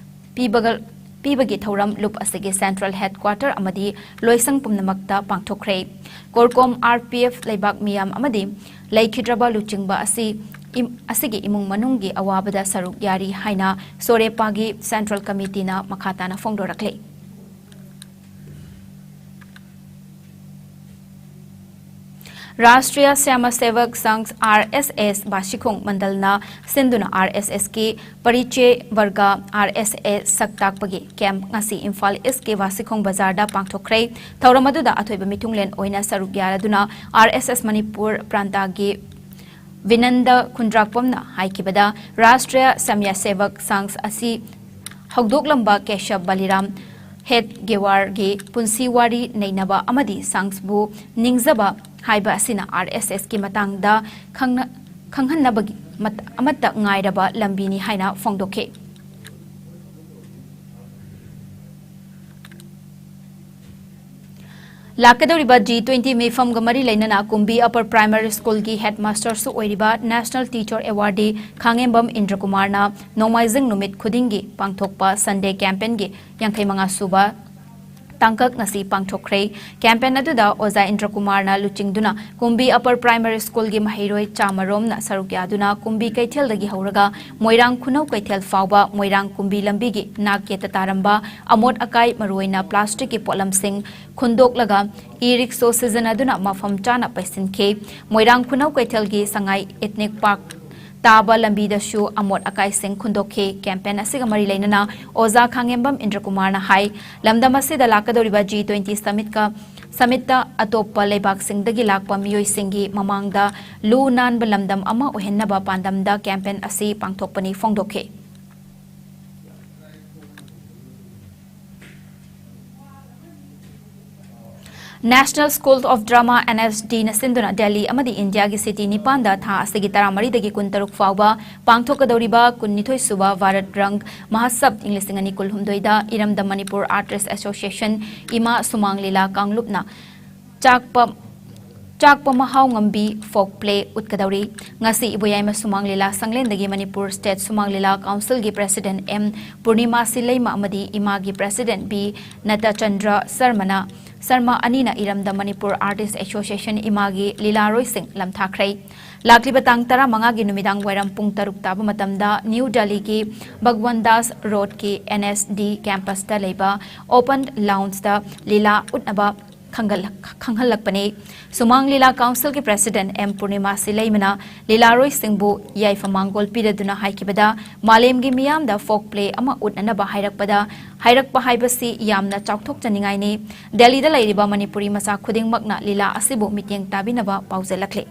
ꯄꯤꯕꯒ-, ꯄꯤꯕꯒꯤ ꯊꯧꯔꯝ ꯂꯨꯞ ꯑꯁꯤꯒꯤ ꯁꯦꯟꯇ꯭ꯔꯦꯜ ꯍꯦꯗꯀ꯭ꯋꯥꯇꯔ ꯑꯃꯗꯤ ꯂꯣꯏꯁꯪ ꯄꯨꯝꯅꯃꯛꯇ ꯄꯥꯡꯊꯣꯛꯈ꯭ꯔꯦ꯫ ꯀꯣꯔꯀꯣꯝ ꯑꯥꯔ ꯄꯤ ꯑꯦꯐ ꯂꯩꯕꯥꯛ ꯃꯤꯌꯥꯝ ꯑꯃꯗꯤ ꯂꯩꯈꯤꯗ꯭ꯔꯕ ꯂꯨꯆꯤꯡꯕ ꯑꯁꯤ ꯏꯝ-, ꯑꯁꯤꯒꯤ ꯏꯃꯨꯡ ꯃꯅꯨꯡꯒꯤ ꯑꯋꯥꯕꯗ ꯁꯔꯨꯛ ꯌꯥꯔꯤ ꯍꯥꯏꯅ ꯁꯣꯔꯦꯄꯥꯒꯤ ꯁꯦꯟꯇ꯭ꯔꯦꯜ ꯀꯃꯤꯇꯤꯅ ꯃꯈꯥ ꯇꯥꯅ ꯐꯣꯡꯗꯣꯔꯛꯂꯤ꯫ ꯔꯥꯁꯇ꯭ꯔꯤꯌꯥ ꯁ꯭ꯌꯥꯃ ꯁꯦꯚꯛ ꯁꯪꯘ, ꯑꯥꯔ ꯑꯦꯁ ꯑꯦꯁ, ꯕꯥꯁꯤꯈꯣꯡ ꯃꯟꯗꯜꯅ ꯁꯤꯟꯗꯨꯅ ꯑꯥꯔ ꯑꯦꯁ ꯑꯦꯁꯀꯤ ꯄꯔꯤꯆꯦ ꯕꯔꯒ, ꯑꯥꯔ ꯑꯦꯁ ꯑꯦꯁ ꯁꯛ ꯇꯥꯛꯄꯒꯤ ꯀꯦꯝꯞ ꯉꯁꯤ ꯏꯝꯐꯥꯜ ꯏꯁꯀꯤ ꯕꯥꯁꯤꯈꯣꯡ ꯕꯖꯥꯔꯗ ꯄꯥꯡꯊꯣꯛꯈ꯭ꯔꯦ꯫ ꯊꯧꯔꯝ ꯑꯗꯨꯗ ꯑꯊꯣꯏꯕ ꯃꯤꯊꯨꯡꯂꯦꯟ ꯑꯣꯏꯅ ꯁꯔꯨꯛ ꯌꯥꯔꯗꯨꯅ ꯑꯥꯔ ꯑꯦꯁ ꯑꯦꯁ ꯃꯅꯤꯄꯨꯔ ꯄ꯭ꯔꯥꯟꯇꯥꯒꯤ ꯕꯤꯅꯟꯗ ꯈꯨꯟꯗ꯭ꯔꯥꯛꯄꯝꯅ ꯍꯥꯏꯈꯤꯕꯗ, ꯔꯥꯁꯇ꯭ꯔꯤꯌꯥ ꯁ꯭ꯌꯥꯃ ꯁꯦꯚꯛ ꯁꯪꯘ ꯑꯁꯤ ꯍꯧꯗꯣꯛꯂꯝꯕ ꯀꯦꯁꯕ ꯕꯂꯤꯔꯥꯝ ꯍꯦꯗꯒꯦꯋꯥꯔꯒꯤ ꯄꯨꯟꯁꯤ ꯋꯥꯔꯤ ꯅꯩꯅꯕ ꯑꯃꯗꯤ ꯁꯪꯘꯕꯨ ꯅꯤꯡꯖꯕ ꯍꯥꯏꯕ ꯑꯁꯤꯅ ꯑꯥꯔ ꯑꯦꯁ ꯑꯦꯁꯀꯤ ꯃꯇꯥꯡꯗ ꯈꯪꯅ-, ꯈꯪꯍꯟꯅꯕꯒꯤ ꯃꯠ-, ꯑꯃꯠꯇ ꯉꯥꯏꯔꯕ ꯂꯝꯕꯤꯅꯤ ꯍꯥꯏꯅ ꯐꯣꯡꯗꯣꯛꯈꯤ꯫ ꯂꯥꯛꯀꯗꯧꯔꯤꯕ ꯖꯤ ꯇ꯭ꯋꯦꯟꯇꯤ ꯃꯤꯐꯝꯒ ꯃꯔꯤ ꯂꯩꯅꯅ ꯀꯨꯝꯕꯤ ꯑꯄꯔ ꯄ꯭ꯔꯥꯏꯃꯥꯔꯤ ꯁ꯭ꯀꯨꯜꯒꯤ ꯍꯦꯗꯃꯥꯁꯇꯔꯁꯨ ꯑꯣꯏꯔꯤꯕ ꯅꯦꯁꯅꯦꯜ ꯇꯤꯆꯔ ꯑꯦꯋꯥꯔꯗꯤ ꯈꯥꯡꯉꯦꯝꯕꯝ ꯏꯟꯗ꯭ꯔꯀꯨꯃꯥꯔꯅ ꯅꯣꯡꯃꯥꯏꯖꯤꯡ ꯅꯨꯃꯤꯠ ꯈꯨꯗꯤꯡꯒꯤ ꯄꯥꯡꯊꯣꯛꯄ ꯁꯟꯗꯦ ꯀꯦꯝꯄꯦꯟꯒꯤ ꯌꯥꯡꯈꯩ ꯃꯉꯥ ꯁꯨꯕ ꯇꯥꯡꯀꯛ ꯉꯁꯤ ꯄꯥꯡꯊꯣꯛꯈ꯭ꯔꯦ꯫ ꯀꯦꯝꯄꯦꯟ ꯑꯗꯨꯗ ꯑꯣꯖꯥ ꯏꯟꯗ꯭ꯔꯀꯨꯃꯥꯔꯅ ꯂꯨꯆꯤꯡꯗꯨꯅ ꯀꯨꯝꯕꯤ ꯑꯄꯔ ꯄ꯭ꯔꯥꯏꯃꯥꯔꯤ ꯁ꯭ꯀꯨꯜꯒꯤ ꯃꯍꯩꯔꯣꯏ ꯆꯥꯃꯔꯣꯝꯅ ꯁꯔꯨꯛ ꯌꯥꯗꯨꯅ ꯀꯨꯝꯕꯤ ꯀꯩꯊꯦꯜꯗꯒꯤ ꯍꯧꯔꯒ ꯃꯣꯏꯔꯥꯡ ꯈꯨꯅꯧ ꯀꯩꯊꯦꯜ ꯐꯥꯎꯕ ꯃꯣꯏꯔꯥꯡ ꯀꯨꯝꯕꯤ ꯂꯝꯕꯤꯒꯤ ꯅꯥꯛ ꯌꯦꯠꯇ ꯇꯥꯔꯝꯕ ꯑꯃꯣꯠ ꯑꯀꯥꯏ, ꯃꯔꯨꯑꯣꯏꯅ ꯄ꯭ꯂꯥꯁꯇꯤꯛꯀꯤ ꯄꯣꯠꯂꯝꯁꯤꯡ ꯈꯨꯟꯗꯣꯛꯂꯒ ꯏ ꯔꯤꯛꯁꯣ ꯁꯤꯖꯤꯟꯅꯗꯨꯅ ꯃꯐꯝ ꯆꯥꯅ ꯄꯩꯁꯤꯟꯈꯤ꯫ ꯃꯣꯏꯔꯥꯡ ꯈꯨꯅꯧ ꯀꯩꯊꯦꯜꯒꯤ ꯁꯉꯥꯏ ꯏꯊꯅꯤꯛ ꯄꯥꯔꯛ ꯇꯥꯕ ꯂꯝꯕꯤꯗꯁꯨ ꯑꯃꯣꯠ ꯑꯀꯥꯏꯁꯤꯡ ꯈꯨꯟꯗꯣꯛꯈꯤ꯫ ꯀꯦꯝꯄꯦꯟ ꯑꯁꯤꯒ ꯃꯔꯤ ꯂꯩꯅꯅ ꯑꯣꯖꯥ ꯈꯥꯡꯉꯦꯝꯕꯝ ꯏꯟꯗ꯭ꯔꯀꯨꯃꯥꯔꯅ ꯍꯥꯏ, ꯂꯝꯗꯝ ꯑꯁꯤꯗ ꯂꯥꯛꯀꯗꯧꯔꯤꯕ ꯖꯤ ꯇ꯭ꯋꯦꯟꯇꯤ ꯁꯃꯤꯠꯀ, ꯁꯃꯤꯠꯇ ꯑꯇꯣꯞꯄ ꯂꯩꯕꯥꯛꯁꯤꯡꯗꯒꯤ ꯂꯥꯛꯄ ꯃꯤꯑꯣꯏꯁꯤꯡꯒꯤ ꯃꯃꯥꯡꯗ ꯂꯨ ꯅꯥꯟꯕ ꯂꯝꯗꯝ ꯑꯃ ꯑꯣꯏꯍꯟꯅꯕ ꯄꯥꯟꯗꯝꯗ ꯀꯦꯝꯄꯦꯟ ꯑꯁꯤ ꯄꯥꯡꯊꯣꯛꯄꯅꯤ ꯐꯣꯡꯗꯣꯛꯈꯤ꯫ National School of Drama, NSD ꯅ ꯁꯤꯟꯗꯨꯅ ꯗꯦꯜꯂꯤ ꯑꯃꯗꯤ ꯏꯟꯗꯤꯌꯥꯒꯤ ꯁꯤꯇꯤ ꯅꯤꯄꯥꯟꯗ ꯊꯥ ꯑꯁꯤꯒꯤ ꯇꯔꯥꯃꯔꯤꯗꯒꯤ ꯀꯨꯟꯇꯔꯨꯛ ꯐꯥꯎꯕ ꯄꯥꯡꯊꯣꯛꯀꯗꯧꯔꯤꯕ ꯀꯨꯟꯅꯤꯊꯣꯏ ꯁꯨꯕ ꯚꯥꯔꯠ ꯔꯪ ꯃꯍꯥꯁꯕ ꯏꯪ ꯂꯤꯁꯤꯡ ꯑꯅꯤ ꯀꯨꯟꯍꯨꯝꯗꯣꯏꯗ ꯏꯔꯝꯗꯝ ꯃꯅꯤꯄꯨꯔ Artist Association, ꯏꯃꯥ ꯁꯨꯃꯥꯡ ꯂꯤꯂꯥ ꯀꯥꯡꯂꯨꯞꯅ ꯆꯥꯛꯄ, ꯆꯥꯛꯄ ꯃꯍꯥꯎ ꯉꯝꯕꯤ folk play ꯎꯠꯀꯗꯧꯔꯤ꯫ ꯉꯁꯤ ꯏꯕꯣꯌꯥꯏꯃ ꯁꯨꯃꯥꯡ ꯂꯤꯂꯥ ꯁꯪꯂꯦꯟꯗꯒꯤ ꯃꯅꯤꯄꯨꯔ State ꯁꯨꯃꯥꯡ ꯂꯤꯂꯥ Council ꯒꯤ President ꯑꯦꯝ ꯄꯨꯔꯅꯤꯃꯥ ꯁꯤꯂꯩꯃ ꯑꯃꯗꯤ ꯏꯃꯥꯒꯤ President ꯕꯤ ꯅꯇꯆꯟꯗ꯭ꯔ ꯁꯔꯃꯅ, ꯁꯔꯃ ꯑꯅꯤꯅ ꯏꯔꯝꯗꯝ ꯃꯅꯤꯄꯨꯔ Artist Association, ꯏꯃꯥꯒꯤ ꯂꯤꯂꯥꯔꯣꯏꯁꯤꯡ ꯂꯝꯊꯥꯈ꯭ꯔꯦ꯫ ꯂꯥꯛꯂꯤꯕ ꯇꯥꯡ ꯇꯔꯥꯃꯉꯥꯒꯤ ꯅꯨꯃꯤꯗꯥꯡ ꯋꯥꯏꯔꯝ ꯄꯨꯡ ꯇꯔꯨꯛ ꯇꯥꯕ ꯃꯇꯝꯗ ꯅ꯭ꯌꯨ ꯗꯦꯜꯂꯤꯒꯤ ꯚꯒꯋꯟ ꯗꯥꯁ ꯔꯣꯗꯀꯤ NSD campus ꯇ ꯂꯩꯕ open lounge ꯇ ꯂꯤꯂꯥ ꯎꯠꯅꯕ ꯈꯪꯍꯜꯂꯛꯄꯅꯤ꯫ ꯁꯨꯃꯥꯡ ꯂꯤꯂꯥ ꯀꯥꯎꯟꯁꯤꯜꯒꯤ ꯄ꯭ꯔꯦꯁꯤꯗꯦꯟꯠ ꯑꯦꯝ ꯄꯨꯔꯅꯤꯃꯥꯁꯤ ꯂꯩꯃꯅ ꯂꯤꯂꯥꯔꯣꯏꯁꯤꯡꯕꯨ ꯌꯥꯏꯐ ꯃꯥꯡꯒꯣꯜ ꯄꯤꯔꯗꯨꯅ ꯍꯥꯏꯈꯤꯕꯗ, ꯃꯥꯂꯦꯝꯒꯤ ꯃꯤꯌꯥꯝꯗ ꯐꯣꯛ ꯄ꯭ꯂꯦ ꯑꯃ ꯎꯠꯅꯅꯕ ꯍꯥꯏꯔꯛꯄꯗ, ꯍꯥꯏꯔꯛꯄ ꯍꯥꯏꯕꯁꯤ ꯌꯥꯝꯅ ꯆꯥꯎꯊꯣꯛꯆꯅꯤꯡꯉꯥꯏꯅꯤ꯫ ꯗꯦꯜꯂꯤꯗ ꯂꯩꯔꯤꯕ ꯃꯅꯤꯄꯨꯔꯤ ꯃꯆꯥ ꯈꯨꯗꯤꯡꯃꯛꯅ ꯂꯤꯂꯥ ꯑꯁꯤꯕꯨ ꯃꯤꯠꯌꯦꯡ ꯇꯥꯕꯤꯅꯕ ꯄꯥꯎꯖꯦꯜꯂꯛꯂꯤ꯫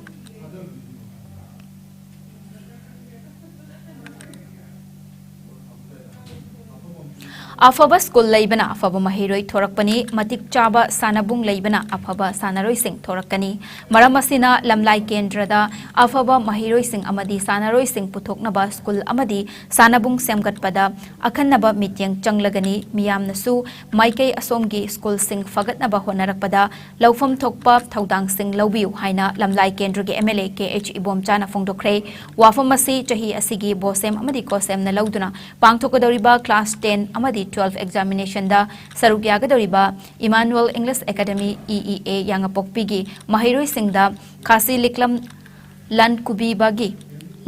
ꯑꯐꯕ ꯁ꯭ꯀꯨꯜ ꯂꯩꯕꯅ ꯑꯐꯕ ꯃꯍꯩꯔꯣꯏ ꯊꯣꯔꯛꯄꯅꯤ, ꯃꯇꯤꯛ ꯆꯥꯕ ꯁꯥꯟꯅꯕꯨꯡ ꯂꯩꯕꯅ ꯑꯐꯕ ꯁꯥꯟꯅꯔꯣꯏꯁꯤꯡ ꯊꯣꯔꯛꯀꯅꯤ꯫ ꯃꯔꯝ ꯑꯁꯤꯅ ꯂꯝꯂꯥꯏ ꯀꯦꯟꯗ꯭ꯔꯗ ꯑꯐꯕ ꯃꯍꯩꯔꯣꯏꯁꯤꯡ ꯑꯃꯗꯤ ꯁꯥꯟꯅꯔꯣꯏꯁꯤꯡ ꯄꯨꯊꯣꯛꯅꯕ ꯁ꯭ꯀꯨꯜ ꯑꯃꯗꯤ ꯁꯥꯟꯅꯕꯨꯡ ꯁꯦꯝꯒꯠꯄꯗ ꯑꯈꯟꯅꯕ ꯃꯤꯠꯌꯦꯡ ꯆꯪꯂꯒꯅꯤ꯫ ꯃꯤꯌꯥꯝꯅꯁꯨ ꯃꯥꯏꯀꯩ ꯑꯁꯣꯝꯒꯤ ꯁ꯭ꯀꯨꯜꯁꯤꯡ ꯐꯒꯠꯅꯕ ꯍꯣꯠꯅꯔꯛꯄꯗ ꯂꯧꯐꯝ ꯊꯣꯛꯄ ꯊꯧꯗꯥꯡꯁꯤꯡ ꯂꯧꯕꯤꯌꯨ ꯍꯥꯏꯅ ꯂꯝꯂꯥꯏ ꯀꯦꯟꯗ꯭ꯔꯒꯤ M L A K H ꯏꯕꯣꯝꯆꯥꯅ ꯐꯣꯡꯗꯣꯛꯈ꯭ꯔꯦ꯫ ꯋꯥꯐꯝ ꯑꯁꯤ ꯆꯍꯤ ꯑꯁꯤꯒꯤ ꯕꯣꯁꯦꯝ ꯑꯃꯗꯤ ꯀꯣꯁꯦꯝꯅ ꯂꯧꯗꯨꯅ ꯄꯥꯡꯊꯣꯛꯀꯗꯧꯔꯤꯕ ꯀ꯭ꯂꯥꯁ ꯇꯦꯟ ꯑꯃꯗꯤ ꯇꯨꯋꯦꯜꯐ ꯑꯦꯛꯖꯥꯃꯤꯅꯦꯁꯟꯗ ꯁꯔꯨꯛ ꯌꯥꯒꯗꯧꯔꯤꯕ Emmanuel English academy, E E A, ꯌꯥꯉꯄꯣꯛꯄꯤꯒꯤ ꯃꯍꯩꯔꯣꯏꯁꯤꯡꯗ ꯈꯥꯁꯤ ꯂꯤꯛꯂꯝ ꯂꯟ ꯀꯨꯕꯤꯕꯒꯤ,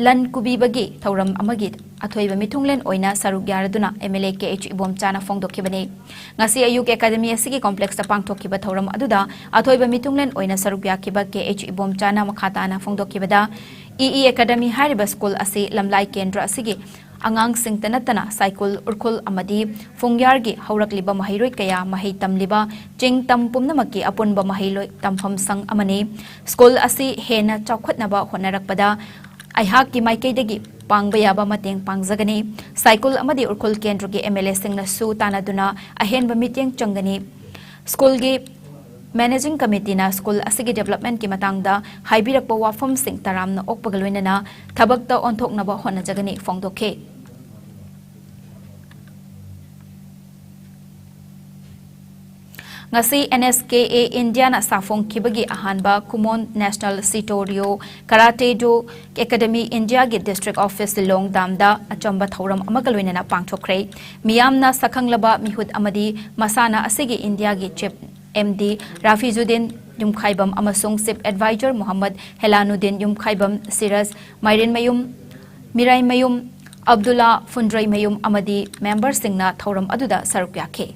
ꯂꯟ ꯀꯨꯕꯤꯕꯒꯤ ꯊꯧꯔꯝ ꯑꯃꯒꯤ ꯑꯊꯣꯏꯕ ꯃꯤꯊꯨꯡꯂꯦꯟ ꯑꯣꯏꯅ ꯁꯔꯨꯛ ꯌꯥꯔꯗꯨꯅ M L A K H ꯏꯕꯣꯝꯆꯥꯅ ꯐꯣꯡꯗꯣꯛꯈꯤꯕꯅꯤ꯫ ꯉꯁꯤ ꯑꯌꯨꯛ ꯑꯦꯀꯥꯗꯃꯤ ꯑꯁꯤꯒꯤ ꯀꯣꯝꯄ꯭ꯂꯦꯛꯁꯇ ꯄꯥꯡꯊꯣꯛꯈꯤꯕ ꯊꯧꯔꯝ ꯑꯗꯨꯗ ꯑꯊꯣꯏꯕ ꯃꯤꯊꯨꯡꯂꯦꯟ ꯑꯣꯏꯅ ꯁꯔꯨꯛ ꯌꯥꯈꯤꯕ ꯀꯦ ꯑꯩꯆ ꯏꯕꯣꯝꯆꯥꯅ ꯃꯈꯥ ꯇꯥꯅ ꯐꯣꯡꯗꯣꯛꯈꯤꯕꯗ, ꯏ ꯏ ꯑꯦꯀꯥꯗꯃꯤ ꯍꯥꯏꯔꯤꯕ ꯁ꯭ꯀꯨꯜ ꯑꯁꯤ ꯂꯝꯂꯥꯏ ꯀꯦꯟꯗ꯭ꯔ ꯑꯁꯤꯒꯤ ꯑꯉꯥꯡꯁꯤꯡꯇ ꯅꯠꯇꯅ ꯁꯥꯏꯀꯨꯜ, ꯎꯔꯈꯨꯜ ꯑꯃꯗꯤ ꯐꯨꯡꯌꯥꯔꯒꯤ ꯍꯧꯔꯛꯂꯤꯕ ꯃꯍꯩꯔꯣꯏ ꯀꯌꯥ, ꯃꯍꯩ ꯇꯝꯂꯤꯕ ꯆꯤꯡ ꯇꯝ ꯄꯨꯝꯅꯃꯛꯀꯤ ꯑꯄꯨꯟꯕ ꯃꯍꯩꯂꯣꯏ ꯇꯝꯐꯝ ꯁꯪ ꯑꯃꯅꯤ꯫ ꯁ꯭ꯀꯨꯜ ꯑꯁꯤ ꯍꯦꯟꯅ ꯆꯥꯎꯈꯠꯅꯕ ꯍꯣꯠꯅꯔꯛꯄꯗ ꯑꯩꯍꯥꯛꯀꯤ ꯃꯥꯏꯀꯩꯗꯒꯤ ꯄꯥꯡꯕ ꯌꯥꯕ ꯃꯇꯦꯡ ꯄꯥꯡꯖꯒꯅꯤ꯫ ꯁꯥꯏꯀꯨꯜ ꯑꯃꯗꯤ ꯎꯔꯈꯨꯜ ꯀꯦꯟꯗ꯭ꯔꯒꯤ ꯑꯦꯝ ꯑꯦꯜ ꯑꯦꯁꯤꯡꯅꯁꯨ ꯇꯥꯟꯅꯗꯨꯅ ꯑꯍꯦꯟꯕ ꯃꯤꯠꯌꯦꯡ ꯆꯪꯒꯅꯤ꯫ ꯁ꯭ꯀꯨꯜꯒꯤ ꯃꯦꯅꯦꯖꯤꯡ ꯀꯃꯤꯇꯤꯅ ꯁ꯭ꯀꯨꯜ ꯑꯁꯤꯒꯤ ꯗꯤꯕꯦꯂꯞꯃꯦꯟꯠꯀꯤ ꯃꯇꯥꯡꯗ ꯍꯥꯏꯕꯤꯔꯛꯄ ꯋꯥꯐꯝꯁꯤꯡ ꯇꯔꯥꯝꯅ ꯑꯣꯛꯄꯒ ꯂꯣꯏꯅꯅ ꯊꯕꯛꯇ ꯑꯣꯟꯊꯣꯛꯅꯕ ꯍꯣꯠꯅꯖꯒꯅꯤ ꯐꯣꯡꯗꯣꯛꯈꯤ꯫ ꯉꯁꯤ ꯑꯦꯟ ꯑꯦꯁ ꯀꯦ ꯑꯦ ꯏꯟꯗꯤꯌꯥꯅ ꯁꯥꯐꯣꯡꯈꯤꯕꯒꯤ ꯑꯍꯥꯟꯕ ꯈꯨꯃꯣꯟ ꯅꯦꯁꯅꯦꯜ ꯁꯤꯇꯣ ꯔꯤꯌꯣ ꯀꯔꯥꯇꯦ ꯗꯣ ꯑꯦꯀꯥꯗꯃꯤ ꯏꯟꯗꯤꯌꯥꯒꯤ ꯗꯤꯁꯇ꯭ꯔꯤꯛ ꯑꯣꯐꯤꯁ ꯂꯤꯂꯣꯡ ꯗꯥꯝꯗ ꯑꯆꯝꯕ ꯊꯧꯔꯝ ꯑꯃꯒ ꯂꯣꯏꯅꯅ ꯄꯥꯡꯊꯣꯛꯈ꯭ꯔꯦ꯫ ꯃꯤꯌꯥꯝꯅ ꯁꯛꯈꯪꯂꯕ ꯃꯤꯍꯨꯠ ꯑꯃꯗꯤ ꯃꯁꯥꯟꯅ ꯑꯁꯤꯒꯤ ꯏꯟꯗꯤꯌꯥꯒꯤ ꯆꯤꯐ ꯑꯦꯝ ꯗꯤ ꯔꯥꯐꯤꯖꯨꯗꯤꯟ ꯌꯨꯝꯈꯥꯏꯕꯝ ꯑꯃꯁꯨꯡ ꯆꯤꯐ ꯑꯦꯗꯚꯥꯏꯖꯔ ꯃꯨꯍꯝꯃꯗ ꯍꯦꯂꯥꯅꯨꯗꯤꯟ ꯌꯨꯝꯈꯥꯏꯕꯝ, ꯁꯤꯔꯖ ꯃꯥꯏꯔꯦꯟꯃꯌꯨꯝ, ꯃꯤꯔꯥꯏꯃꯌꯨꯝ, ꯑꯕꯗꯨꯜꯂꯥ ꯐꯨꯟꯗ꯭ꯔꯩꯃꯌꯨꯝ ꯑꯃꯗꯤ ꯃꯦꯝꯕꯔꯁꯤꯡꯅ ꯊꯧꯔꯝ ꯑꯗꯨꯗ ꯁꯔꯨꯛ ꯌꯥꯈꯤ꯫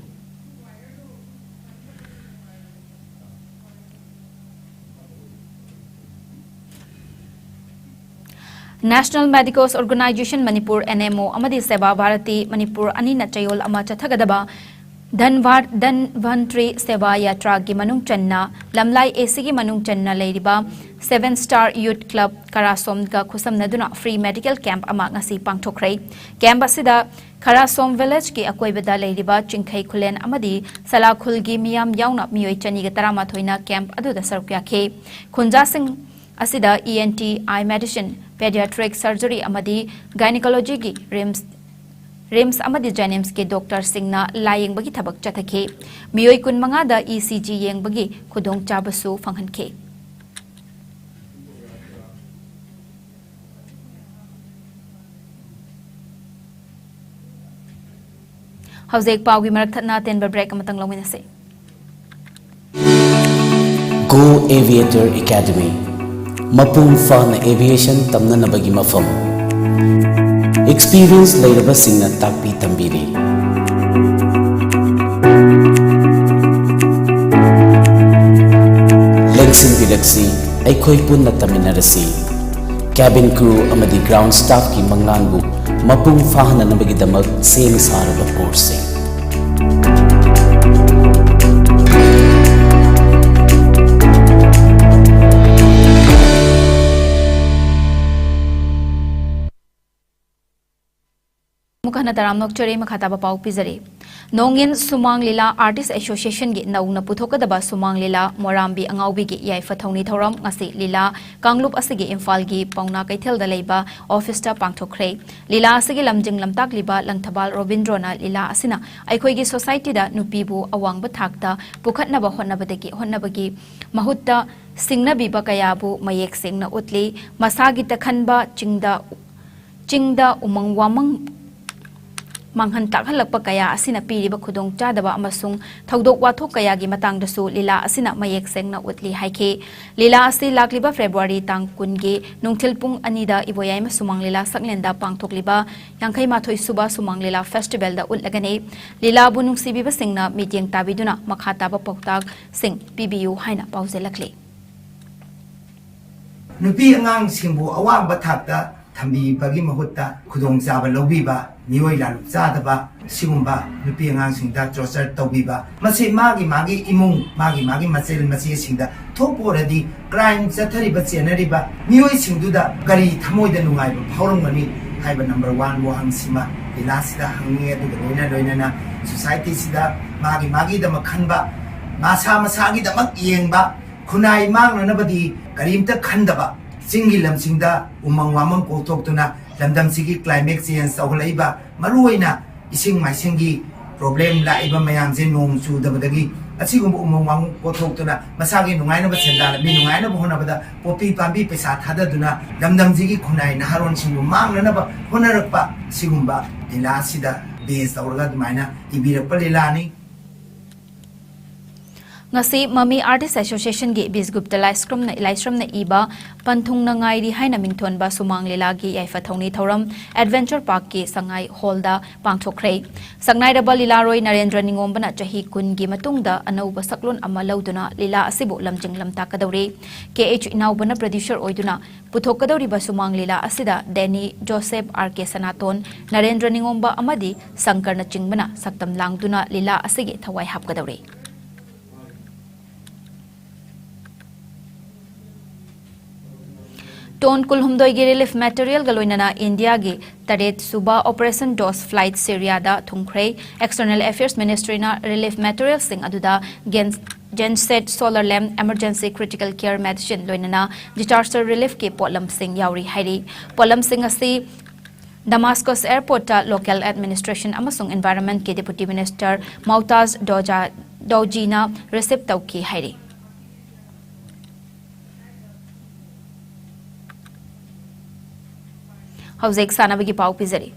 National Medicos Organization Manipur, N M O, ꯑꯃꯗꯤ ꯁꯦꯕꯥ ꯚꯥꯔꯇꯤ ꯃꯅꯤꯄꯨꯔ ꯑꯅꯤꯅ ꯆꯌꯣꯜ ꯑꯃ ꯆꯠꯊꯒꯗꯕ ꯙꯟꯚꯥꯔ-, ꯙꯟꯚꯟꯇ꯭ꯔꯤ ꯁꯦꯕꯥ ꯌꯥꯇ꯭ꯔꯥꯒꯤ ꯃꯅꯨꯡ ꯆꯟꯅ ꯂꯝꯂꯥꯏ A Cꯒꯤ ꯃꯅꯨꯡ ꯆꯟꯅ ꯂꯩꯔꯤꯕ Seven Star Youth Club ꯈꯔꯥꯁꯣꯝꯒ ꯈꯨꯠꯁꯝꯅꯗꯨꯅ free medical camp ꯑꯃ ꯉꯁꯤ ꯄꯥꯡꯊꯣꯛꯈ꯭ꯔꯦ꯫ Camp ꯑꯁꯤꯗ ꯈꯔꯥꯁꯣꯝ villageꯀꯤ ꯑꯀꯣꯏꯕꯗ ꯂꯩꯔꯤꯕ ꯆꯤꯡꯈꯩ ꯈꯨꯂꯦꯟ ꯑꯃꯗꯤ ꯁꯂꯥꯈꯨꯜꯒꯤ ꯃꯤꯌꯥꯝ ꯌꯥꯎꯅ ꯃꯤꯑꯣꯏ ꯆꯅꯤꯒ ꯇꯔꯥꯃꯥꯊꯣꯏꯅ camp ꯑꯗꯨꯗ ꯁꯔꯨꯛ ꯌꯥꯈꯤ꯫ ꯈꯨꯟꯖꯥꯁꯤꯡ ꯑꯁꯤꯗ E N T, eye medicine, pediatric surgery ꯑꯃꯗꯤ gynecologyꯒꯤ RIMS, RIMS ꯑꯃꯗꯤ JNIMSꯀꯤ doctorꯁꯤꯡꯅ ꯂꯥꯌꯦꯡꯕꯒꯤ ꯊꯕꯛ ꯆꯠꯊꯈꯤ꯫ ꯃꯤꯑꯣꯏ ꯀꯨꯟꯃꯉꯥꯗ E C G ꯌꯦꯡꯕꯒꯤ ꯈꯨꯗꯣꯡꯆꯥꯕꯁꯨ ꯐꯪꯍꯟꯈꯤ꯫ ꯍꯧꯖꯤꯛ ꯄꯥꯎꯒꯤ ꯃꯔꯛ ꯊꯠꯅ ꯑꯇꯦꯟꯕ break ꯑꯃꯇꯪ ꯂꯧꯃꯤꯟꯅꯁꯤ꯫ Go Aviator Academy, ꯃꯄꯨꯡ ꯐꯥꯅ aviation ꯇꯝꯅꯅꯕꯒꯤ ꯃꯐꯝ꯫ Experience ꯂꯩꯔꯕꯁꯤꯡꯅ ꯇꯥꯛꯄꯤ ꯇꯝꯕꯤꯔꯤ꯫ ꯂꯦꯡꯁꯤꯟꯕꯤꯔꯛꯁꯤ, ꯑꯩꯈꯣꯏ ꯄꯨꯟꯅ ꯇꯝꯃꯤꯟꯅꯔꯁꯤ꯫ Cabin crew ꯑꯃꯗꯤ ground staffꯀꯤ ꯃꯪꯂꯥꯟꯕꯨ ꯃꯄꯨꯡ ꯐꯥꯍꯟꯅꯅꯕꯒꯤꯗꯃꯛ ꯁꯦꯝ ꯁꯥꯔꯕ courseꯁꯤꯡ꯫ ꯑꯃꯨꯛ ꯍꯟꯅ ꯇꯔꯥꯝꯅ ꯑꯣꯛꯆꯔꯤ, ꯃꯈꯥ ꯇꯥꯕ ꯄꯥꯎ ꯄꯤꯖꯔꯤ꯫ ꯅꯣꯡꯏꯟ ꯁꯨꯃꯥꯡ ꯂꯤꯂꯥ Artist Associationꯒꯤ ꯅꯧꯅ ꯄꯨꯊꯣꯛꯀꯗꯕ ꯁꯨꯃꯥꯡ ꯂꯤꯂꯥ ꯃꯣꯔꯥꯝꯕꯤ ꯑꯉꯥꯎꯕꯤꯒꯤ ꯌꯥꯏꯐ ꯊꯧꯅꯤ ꯊꯧꯔꯝ ꯉꯁꯤ ꯂꯤꯂꯥ ꯀꯥꯡꯂꯨꯞ ꯑꯁꯤꯒꯤ ꯏꯝꯐꯥꯜꯒꯤ ꯄꯥꯎꯅꯥ ꯀꯩꯊꯦꯜꯗ ꯂꯩꯕ officeꯇ ꯄꯥꯡꯊꯣꯛꯈ꯭ꯔꯦ꯫ ꯂꯤꯂꯥ ꯑꯁꯤꯒꯤ ꯂꯝꯖꯤꯡ ꯂꯝꯇꯥꯛꯂꯤꯕ ꯂꯪꯊꯕꯥꯜ ꯔꯣꯕꯤꯟꯗ꯭ꯔꯣꯅ ꯂꯤꯂꯥ ꯑꯁꯤꯅ ꯑꯩꯈꯣꯏꯒꯤ societyꯗ ꯅꯨꯄꯤꯕꯨ ꯑꯋꯥꯡꯕ ꯊꯥꯛꯇ ꯄꯨꯈꯠꯅꯕ ꯍꯣꯠꯅꯕꯗꯒꯤ, ꯍꯣꯠꯅꯕꯒꯤ ꯃꯍꯨꯠꯇ ꯁꯤꯡꯅꯕꯤꯕ ꯀꯌꯥꯕꯨ ꯃꯌꯦꯛ ꯁꯦꯡꯅ ꯎꯠꯂꯤ꯫ ꯃꯁꯥꯒꯤ ꯇꯛꯈꯟꯕ ꯆꯤꯡꯗ ꯆꯤꯡꯗ ꯎꯃꯪ ꯋꯥꯃꯪ ꯃꯥꯡꯍꯟ ꯇꯥꯛꯍꯜꯂꯛꯄ ꯀꯌꯥ ꯑꯁꯤꯅ ꯄꯤꯔꯤꯕ ꯈꯨꯗꯣꯡꯆꯥꯗꯕ ꯑꯃꯁꯨꯡ ꯊꯧꯗꯣꯛ ꯋꯥꯊꯣꯛ ꯀꯌꯥꯒꯤ ꯃꯇꯥꯡꯗꯁꯨ ꯂꯤꯂꯥ ꯑꯁꯤꯅ ꯃꯌꯦꯛ ꯁꯦꯡꯅ ꯎꯠꯂꯤ ꯍꯥꯏꯈꯤ꯫ ꯂꯤꯂꯥ ꯑꯁꯤ ꯂꯥꯛꯂꯤꯕ February ꯇꯥꯡ ꯀꯨꯟꯒꯤ ꯅꯨꯡꯊꯤꯜ ꯄꯨꯡ ꯑꯅꯤꯗ ꯏꯕꯣꯌꯥꯏꯃ ꯁꯨꯃꯥꯡ ꯂꯤꯂꯥ ꯁꯛꯂꯦꯟꯗ ꯄꯥꯡꯊꯣꯛꯂꯤꯕ ꯌꯥꯡꯈꯩ ꯃꯥꯊꯣꯏ ꯁꯨꯕ ꯁꯨꯃꯥꯡ ꯂꯤꯂꯥ festivalꯗ ꯎꯠꯂꯒꯅꯤ꯫ ꯂꯤꯂꯥꯕꯨ ꯅꯨꯡꯁꯤꯕꯤꯕꯁꯤꯡꯅ ꯃꯤꯠꯌꯦꯡ ꯇꯥꯕꯤꯗꯨꯅ ꯃꯈꯥ ꯇꯥꯕ ꯄꯥꯎꯇꯥꯛꯁꯤꯡ ꯄꯤꯕꯤꯌꯨ ꯍꯥꯏꯅ ꯄꯥꯎꯖꯦꯜꯂꯛꯂꯤ꯫ ꯅꯨꯄꯤ ꯑꯉꯥꯡꯁꯤꯡꯕꯨ ꯑꯋꯥꯡꯕ ꯊꯥꯛꯇ ꯊꯝꯕꯤꯕꯒꯤ ꯃꯍꯨꯠꯇ ꯈꯨꯗꯣꯡꯆꯥꯕ ꯂꯧꯕꯤꯕ, ꯃꯤꯑꯣꯏ ꯂꯥꯂꯨꯛ ꯆꯥꯗꯕ, ꯁꯤꯒꯨꯝꯕ ꯅꯨꯄꯤ ꯑꯉꯥꯡꯁꯤꯡꯗ torture ꯇꯧꯕꯤꯕ, ꯃꯁꯤ ꯃꯥꯒꯤ ꯃꯥꯒꯤ ꯏꯃꯨꯡ, ꯃꯥꯒꯤ ꯃꯥꯒꯤ ꯃꯆꯦꯜ ꯃꯆꯦꯁꯤꯡꯗ ꯊꯣꯛꯄ ꯑꯣꯏꯔꯗꯤ, crime ꯆꯠꯊꯔꯤꯕ ꯆꯦꯟꯅꯔꯤꯕ ꯃꯤꯑꯣꯏꯁꯤꯡꯗꯨꯗ ꯀꯔꯤ ꯊꯃꯣꯏꯗ ꯅꯨꯡꯉꯥꯏꯕ ꯐꯥꯎꯔꯝꯒꯅꯤ ꯍꯥꯏꯕ number one ꯋꯥꯍꯪꯁꯤꯃ ꯂꯤꯂꯥꯁꯤꯗ ꯍꯪꯅꯤꯡꯉꯦ꯫ ꯑꯗꯨꯒ ꯂꯣꯏꯅ ꯂꯣꯏꯅꯅ society ꯁꯤꯗ ꯃꯥꯒꯤ ꯃꯥꯒꯤꯗꯃꯛ ꯈꯟꯕ, ꯃꯁꯥ ꯃꯁꯥꯒꯤꯗꯃꯛ ꯌꯦꯡꯕ, ꯈꯨꯟꯅꯥꯏ ꯃꯥꯡꯅꯅꯕꯗꯤ ꯀꯔꯤꯝꯇ ꯈꯟꯗꯕ, ꯆꯤꯡꯒꯤ ꯂꯝꯁꯤꯡꯗ ꯎꯃꯪ ꯋꯥꯃꯪ ꯀꯣꯛꯊꯣꯛꯇꯨꯅ ꯂꯝꯗꯝꯁꯤꯒꯤ climate change ꯇꯧꯍꯜꯂꯛꯏꯕ, ꯃꯔꯨꯑꯣꯏꯅ ꯏꯁꯤꯡ ꯃꯥꯏꯁꯤꯡꯒꯤ problem ꯂꯥꯛꯏꯕ ꯃꯌꯥꯝꯁꯦ, ꯅꯣꯡ ꯆꯨꯗꯕꯗꯒꯤ ꯑꯁꯤꯒꯨꯝꯕ ꯎꯃꯪ ꯋꯥꯃꯪ ꯀꯣꯛꯊꯣꯛꯇꯨꯅ ꯃꯁꯥꯒꯤ ꯅꯨꯡꯉꯥꯏꯅꯕ, ꯁꯦꯟꯗꯥꯟ ꯂꯝꯕꯤ ꯅꯨꯡꯉꯥꯏꯅꯕ ꯍꯣꯠꯅꯕꯗ ꯄꯣꯄꯤ ꯄꯥꯝꯕꯤ ꯄꯩꯁꯥ ꯊꯥꯗꯗꯨꯅ ꯂꯝꯗꯝꯁꯤꯒꯤ ꯈꯨꯟꯅꯥꯏ ꯅꯍꯥꯔꯣꯟꯁꯤꯡꯕꯨ ꯃꯥꯡꯅꯅꯕ ꯍꯣꯠꯅꯔꯛꯄ, ꯁꯤꯒꯨꯝꯕ ꯂꯤꯂꯥꯁꯤꯗ base ꯇꯧꯔꯒ ꯑꯗꯨꯃꯥꯏꯅ ꯏꯕꯤꯔꯛꯄ ꯂꯤꯂꯥꯅꯤ꯫ ꯉꯁꯤ ꯃꯃꯤ Artist Association ꯒꯤ ꯕꯤꯁꯒꯨꯞꯇ ꯂꯥꯏꯁ꯭ꯔꯝꯅ, ꯂꯥꯏꯁ꯭ꯔꯝꯅ ꯏꯕ ꯄꯟꯊꯨꯡꯅ ꯉꯥꯏꯔꯤ ꯍꯥꯏꯅ ꯃꯤꯡꯊꯣꯟꯕ ꯁꯨꯃꯥꯡ ꯂꯤꯂꯥꯒꯤ ꯌꯥꯏꯐ ꯊꯧꯅꯤ ꯊꯧꯔꯝ Adventure Park ꯀꯤ ꯁꯉꯥꯏ hall ꯗ ꯄꯥꯡꯊꯣꯛꯈ꯭ꯔꯦ꯫ ꯁꯛꯅꯥꯏꯔꯕ ꯂꯤꯂꯥꯔꯣꯏ ꯅꯔꯦꯟꯗ꯭ꯔ ꯅꯤꯉꯣꯝꯕꯅ ꯆꯍꯤ ꯀꯨꯟꯒꯤ ꯃꯇꯨꯡꯗ ꯑꯅꯧꯕ ꯁꯛꯂꯣꯟ ꯑꯃ ꯂꯧꯗꯨꯅ ꯂꯤꯂꯥ ꯑꯁꯤꯕꯨ ꯂꯝꯖꯤꯡ ꯂꯝꯇꯥꯛꯀꯗꯧꯔꯤ꯫ ꯀꯦ ꯑꯩꯆ ꯏꯅꯥꯎꯕꯅ producer ꯑꯣꯏꯗꯨꯅ ꯄꯨꯊꯣꯛꯀꯗꯧꯔꯤꯕ ꯁꯨꯃꯥꯡ ꯂꯤꯂꯥ ꯑꯁꯤꯗ ꯗꯦꯅꯤ ꯖꯣꯁꯦꯐ, ꯑꯥꯔ ꯀꯦ ꯁꯅꯥꯇꯣꯟ, ꯅꯔꯦꯟꯗ꯭ꯔ ꯅꯤꯉꯣꯝꯕ ꯑꯃꯗꯤ ꯁꯪꯀꯔꯅꯆꯤꯡꯕꯅ ꯁꯛꯇꯝ ꯂꯥꯡꯗꯨꯅ ꯂꯤꯂꯥ ꯑꯁꯤꯒꯤ ꯊꯋꯥꯏ ꯍꯥꯞꯀꯗꯧꯔꯤ꯫ ꯇꯣꯟ ꯀꯨꯟꯍꯨꯝꯗꯣꯏꯒꯤ relief material ꯒ ꯂꯣꯏꯅꯅ ꯏꯟꯗꯤꯌꯥꯒꯤ ꯇꯔꯦꯠ ꯁꯨꯕ Operation Dost Flight ꯁꯤꯔꯤꯌꯥꯗ ꯊꯨꯡꯈ꯭ꯔꯦ꯫ External Affairs Ministry ꯅ relief material ꯁꯤꯡ ꯑꯗꯨꯗ ꯒꯦꯟ-, genset, solar lamp, emergency critical care medicine ꯂꯣꯏꯅꯅ disaster relief ꯀꯤ ꯄꯣꯠꯂꯝꯁꯤꯡ ꯌꯥꯎꯔꯤ ꯍꯥꯏꯔꯤ꯫ ꯄꯣꯠꯂꯝꯁꯤꯡ ꯑꯁꯤ Damascus airport ꯇ local administration ꯑꯃꯁꯨꯡ environment ꯀꯤ Deputy Minister ꯃꯧꯇꯥꯖ ꯗꯣꯖꯥ, ꯗꯣꯖꯤꯅ receive ꯇꯧꯈꯤ ꯍꯥꯏꯔꯤ꯫ ꯍꯧꯖꯤꯛ ꯁꯥꯟꯅꯕꯒꯤ ꯄꯥꯎ ꯄꯤꯖꯔꯤ꯫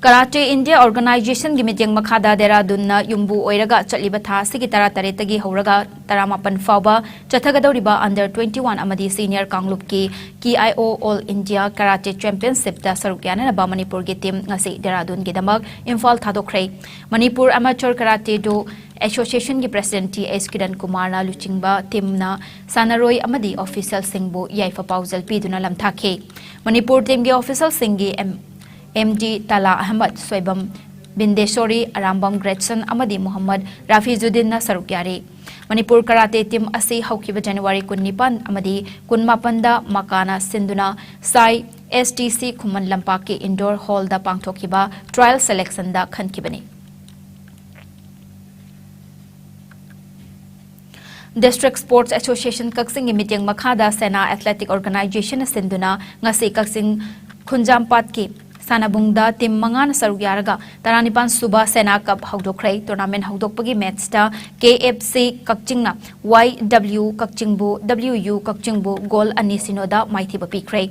Karate India Organizationꯒꯤ ꯃꯤꯠꯌꯦꯡ ꯃꯈꯥꯗ ꯗꯦꯔꯥꯗꯨꯟꯅ ꯌꯨꯝꯕꯨ ꯑꯣꯏꯔꯒ ꯆꯠꯂꯤꯕ ꯊꯥ ꯑꯁꯤꯒꯤ ꯇꯔꯥꯇꯔꯦꯠꯇꯒꯤ ꯍꯧꯔꯒ ꯇꯔꯥꯃꯥꯄꯟ ꯐꯥꯎꯕ ꯆꯠꯊꯒꯗꯧꯔꯤꯕ under twenty one ꯑꯃꯗꯤ senior ꯀꯥꯡꯂꯨꯞꯀꯤ K I O All India Karate Championshipꯇ ꯁꯔꯨꯛ ꯌꯥꯅꯅꯕ ꯃꯅꯤꯄꯨꯔꯒꯤ team ꯉꯁꯤ ꯗꯦꯔꯥꯗꯨꯟꯒꯤꯗꯃꯛ Imphal ꯊꯥꯗꯣꯛꯈ꯭ꯔꯦ꯫ Manipur Amateur Karate Do Associationꯒꯤ President T S Kiran ꯀꯨꯃꯥꯔꯅ ꯂꯨꯆꯤꯡꯕ teamꯅ ꯁꯥꯟꯅꯔꯣꯏ ꯑꯃꯗꯤ officialꯁꯤꯡꯕꯨ ꯌꯥꯏꯐ ꯄꯥꯎꯖꯦꯜ ꯄꯤꯗꯨꯅ ꯂꯝꯊꯥꯈꯤ꯫ Manipur teamꯒꯤ officialꯁꯤꯡꯒꯤ M, M D ꯇꯥꯂꯥ Ahmad, Soibam ꯕꯤꯟꯗꯦꯁꯣꯔꯤ, Arambam ꯒ꯭ꯔꯦꯠꯁꯟ ꯑꯃꯗꯤ ꯃꯨꯍꯝꯃꯗ ꯔꯥꯐꯤꯖꯨꯗꯤꯟꯅ ꯁꯔꯨꯛ ꯌꯥꯔꯤ꯫ ꯃꯅꯤꯄꯨꯔ Karate team ꯑꯁꯤ ꯍꯧꯈꯤꯕ January ꯀꯨꯟꯅꯤꯄꯥꯟ ꯑꯃꯗꯤ ꯀꯨꯟꯃꯥꯄꯟꯗ ꯃꯀꯥꯅ ꯁꯤꯟꯗꯨꯅ ꯁꯥꯏ S T C ꯈꯨꯃꯟ ꯂꯝꯄꯥꯛꯀꯤ indoor hallꯗ ꯄꯥꯡꯊꯣꯛꯈꯤꯕ trial selectionꯗ ꯈꯟꯈꯤꯕꯅꯤ꯫ District Sports Association ꯀꯛꯆꯤꯡꯒꯤ ꯃꯤꯠꯌꯦꯡ ꯃꯈꯥꯗ ꯁꯦꯅꯥ Athletic Organizationꯅ ꯁꯤꯟꯗꯨꯅ ꯉꯁꯤ ꯀꯛꯆꯤꯡ ꯈꯨꯟꯖꯥꯝꯄꯥꯠꯀꯤ ꯁꯥꯟꯅꯕꯨꯡꯗ team ꯃꯉꯥꯅ ꯁꯔꯨꯛ ꯌꯥꯔꯒ ꯇꯔꯥꯅꯤꯄꯥꯟ ꯁꯨꯕ ꯁꯦꯅꯥ Cup ꯍꯧꯗꯣꯛꯈ꯭ꯔꯦ꯫ Tournament ꯍꯧꯗꯣꯛꯄꯒꯤ matchꯇ K F C ꯀꯛꯆꯤꯡꯅ Y W ꯀꯛꯆꯤꯡꯕꯨ W U ꯀꯛꯆꯤꯡꯕꯨ goal ꯑꯅꯤ ꯁꯤꯅꯣꯗ ꯃꯥꯏꯊꯤꯕ ꯄꯤꯈ꯭ꯔꯦ꯫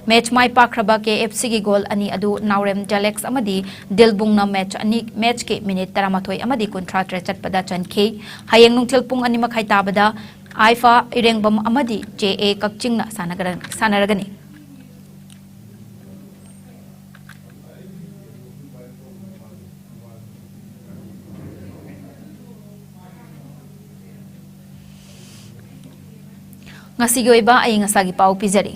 Match ꯃꯥꯏ ꯄꯥꯛꯈ꯭ꯔꯕ K F Cꯒꯤ goal ꯑꯅꯤ ꯑꯗꯨ ꯅꯥꯎꯔꯦꯝ ꯖꯦꯂꯦꯛꯁ ꯑꯃꯗꯤ ꯗꯤꯜꯕꯨꯡꯅ match ꯑꯅꯤ, matchꯀꯤ minute ꯇꯔꯥꯃꯥꯊꯣꯏ ꯑꯃꯗꯤ ꯀꯨꯟꯊ꯭ꯔꯥ ꯇꯔꯦꯠ ꯆꯠꯄꯗ ꯆꯟꯈꯤ꯫ ꯍꯌꯦꯡ ꯅꯨꯡꯊꯤꯜ ꯄꯨꯡ ꯑꯅꯤ ꯃꯈꯥꯏ ꯇꯥꯕꯗ ꯑꯥꯏꯐꯥ ꯏꯔꯦꯡꯕꯝ ꯑꯃꯗꯤ J A ꯀꯛꯆꯤꯡꯅ ꯁꯥꯟꯅꯒꯔ-, ꯁꯥꯟꯅꯔꯒꯅꯤ꯫ ꯉꯁꯤꯒꯤ ꯑꯣꯏꯕ ꯑꯏꯪ ꯑꯁꯥꯒꯤ ꯄꯥꯎ ꯄꯤꯖꯔꯤ꯫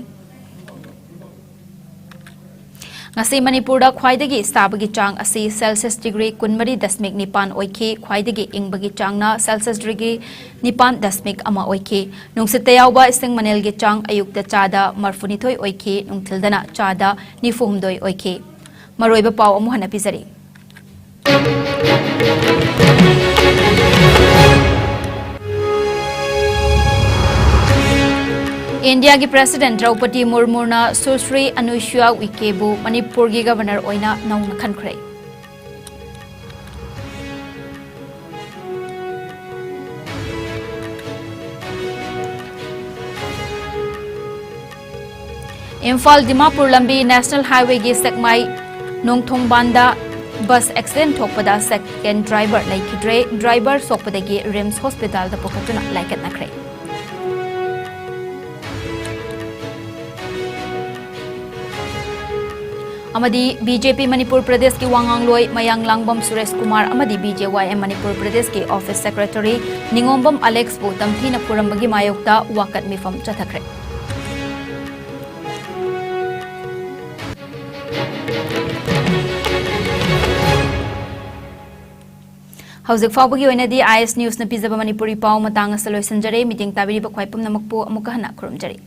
ꯉꯁꯤ ꯃꯅꯤꯄꯨꯔꯗ ꯈ꯭ꯋꯥꯏꯗꯒꯤ ꯁꯥꯕꯒꯤ ꯆꯥꯡ ꯑꯁꯤ Celsius degree ꯀꯨꯟꯃꯔꯤ ꯗꯁꯃꯤꯛ ꯅꯤꯄꯥꯟ ꯑꯣꯏꯈꯤ꯫ ꯈ꯭ꯋꯥꯏꯗꯒꯤ ꯏꯪꯕꯒꯤ ꯆꯥꯡꯅ Celsius degree ꯅꯤꯄꯥꯟ ꯗꯁꯃꯤꯛ ꯑꯃ ꯑꯣꯏꯈꯤ꯫ ꯅꯨꯡꯁꯤꯠꯇ ꯌꯥꯎꯕ ꯏꯁꯤꯡ ꯃꯅꯤꯜꯒꯤ ꯆꯥꯡ ꯑꯌꯨꯛꯇ ꯆꯥꯗ ꯃꯔꯐꯨꯅꯤꯊꯣꯏ ꯑꯣꯏꯈꯤ, ꯅꯨꯡꯊꯤꯜꯗꯅ ꯆꯥꯗ ꯅꯤꯐꯨꯍꯨꯝꯗꯣꯏ ꯑꯣꯏꯈꯤ꯫ ꯃꯔꯨꯑꯣꯏꯕ ꯄꯥꯎ ꯑꯃꯨꯛ ꯍꯟꯅ ꯄꯤꯖꯔꯤ꯫ ꯏꯟꯗꯤꯌꯥꯒꯤ President ꯗ꯭ꯔꯧꯄꯗꯤ ꯃꯨꯔꯃꯨꯅ ꯁꯨꯁ꯭ꯔꯤ ꯑꯅꯨꯁꯨꯌꯥ ꯎꯏꯀꯦꯕꯨ ꯃꯅꯤꯄꯨꯔꯒꯤ Governor ꯑꯣꯏꯅ ꯅꯧꯅ ꯈꯟꯈ꯭ꯔꯦ꯫ ꯏꯝꯐꯥꯜ ꯗꯤꯃꯥꯄꯨꯔ ꯂꯝꯕꯤ National Highwayꯒꯤ ꯁꯦꯛꯃꯥꯏ ꯅꯣꯡꯊꯣꯡꯕꯥꯟꯗ ꯕꯁ ꯑꯦꯛꯁꯤꯗꯦꯟ ꯊꯣꯛꯄꯗ ꯁꯦꯀꯦꯟ ꯗ꯭ꯔꯥꯏꯚꯔ ꯂꯩꯈꯤꯗ꯭ꯔꯦ꯫ ꯗ꯭ꯔꯥꯏꯚꯔ ꯁꯣꯛꯄꯗꯒꯤ ꯔꯤꯝꯁ ꯍꯣꯁꯄꯤꯇꯥꯜꯗ ꯄꯨꯈꯠꯇꯨꯅ ꯂꯥꯏꯀꯠꯅꯈ꯭ꯔꯦ꯫ ꯑꯃꯗꯤ ꯕꯤ ꯖꯦ ꯄꯤ ꯃꯅꯤꯄꯨꯔ ꯄ꯭ꯔꯗꯦꯁꯀꯤ ꯋꯥꯉꯥꯡꯂꯣꯏ ꯃꯌꯥꯡ ꯂꯥꯡꯕꯝ ꯁꯨꯔꯦꯁ ꯀꯨꯃꯥꯔ ꯑꯃꯗꯤ ꯕꯤ ꯖꯦ ꯋꯥꯏ ꯑꯦꯝ ꯃꯅꯤꯄꯨꯔ ꯄ꯭ꯔꯗꯦꯁꯀꯤ ꯑꯣꯐꯤꯁ ꯁꯦꯀ꯭ꯔꯦꯇꯔꯤ ꯅꯤꯉꯣꯝꯕꯝ ꯑꯂꯦꯛꯁꯄꯨ ꯇꯝꯊꯤꯅ ꯐꯨꯔꯝꯕꯒꯤ ꯃꯥꯌꯣꯛꯇ ꯋꯥꯀꯠ ꯃꯤꯐꯝ ꯆꯠꯊꯈ꯭ꯔꯦ꯫ ꯍꯧꯖꯤꯛ ꯐꯥꯎꯕꯒꯤ ꯑꯣꯏꯅꯗꯤ ꯑꯥꯏ ꯑꯦꯁ ꯅ꯭ꯌꯨꯁꯅ ꯄꯤꯖꯕ ꯃꯅꯤꯄꯨꯔꯤ ꯄꯥꯎ ꯃꯇꯥꯡ ꯑꯁꯤꯗ ꯂꯣꯏꯁꯤꯟꯖꯔꯦ꯫ ꯃꯤꯠꯌꯦꯡ ꯇꯥꯕꯤꯔꯤꯕ ꯈ꯭ꯋꯥꯏ ꯄꯨꯝꯅꯃꯛꯄꯨ ꯑꯃꯨꯛꯀ ꯍꯟꯅ ꯈꯨꯔꯨꯝꯖꯔꯤ꯫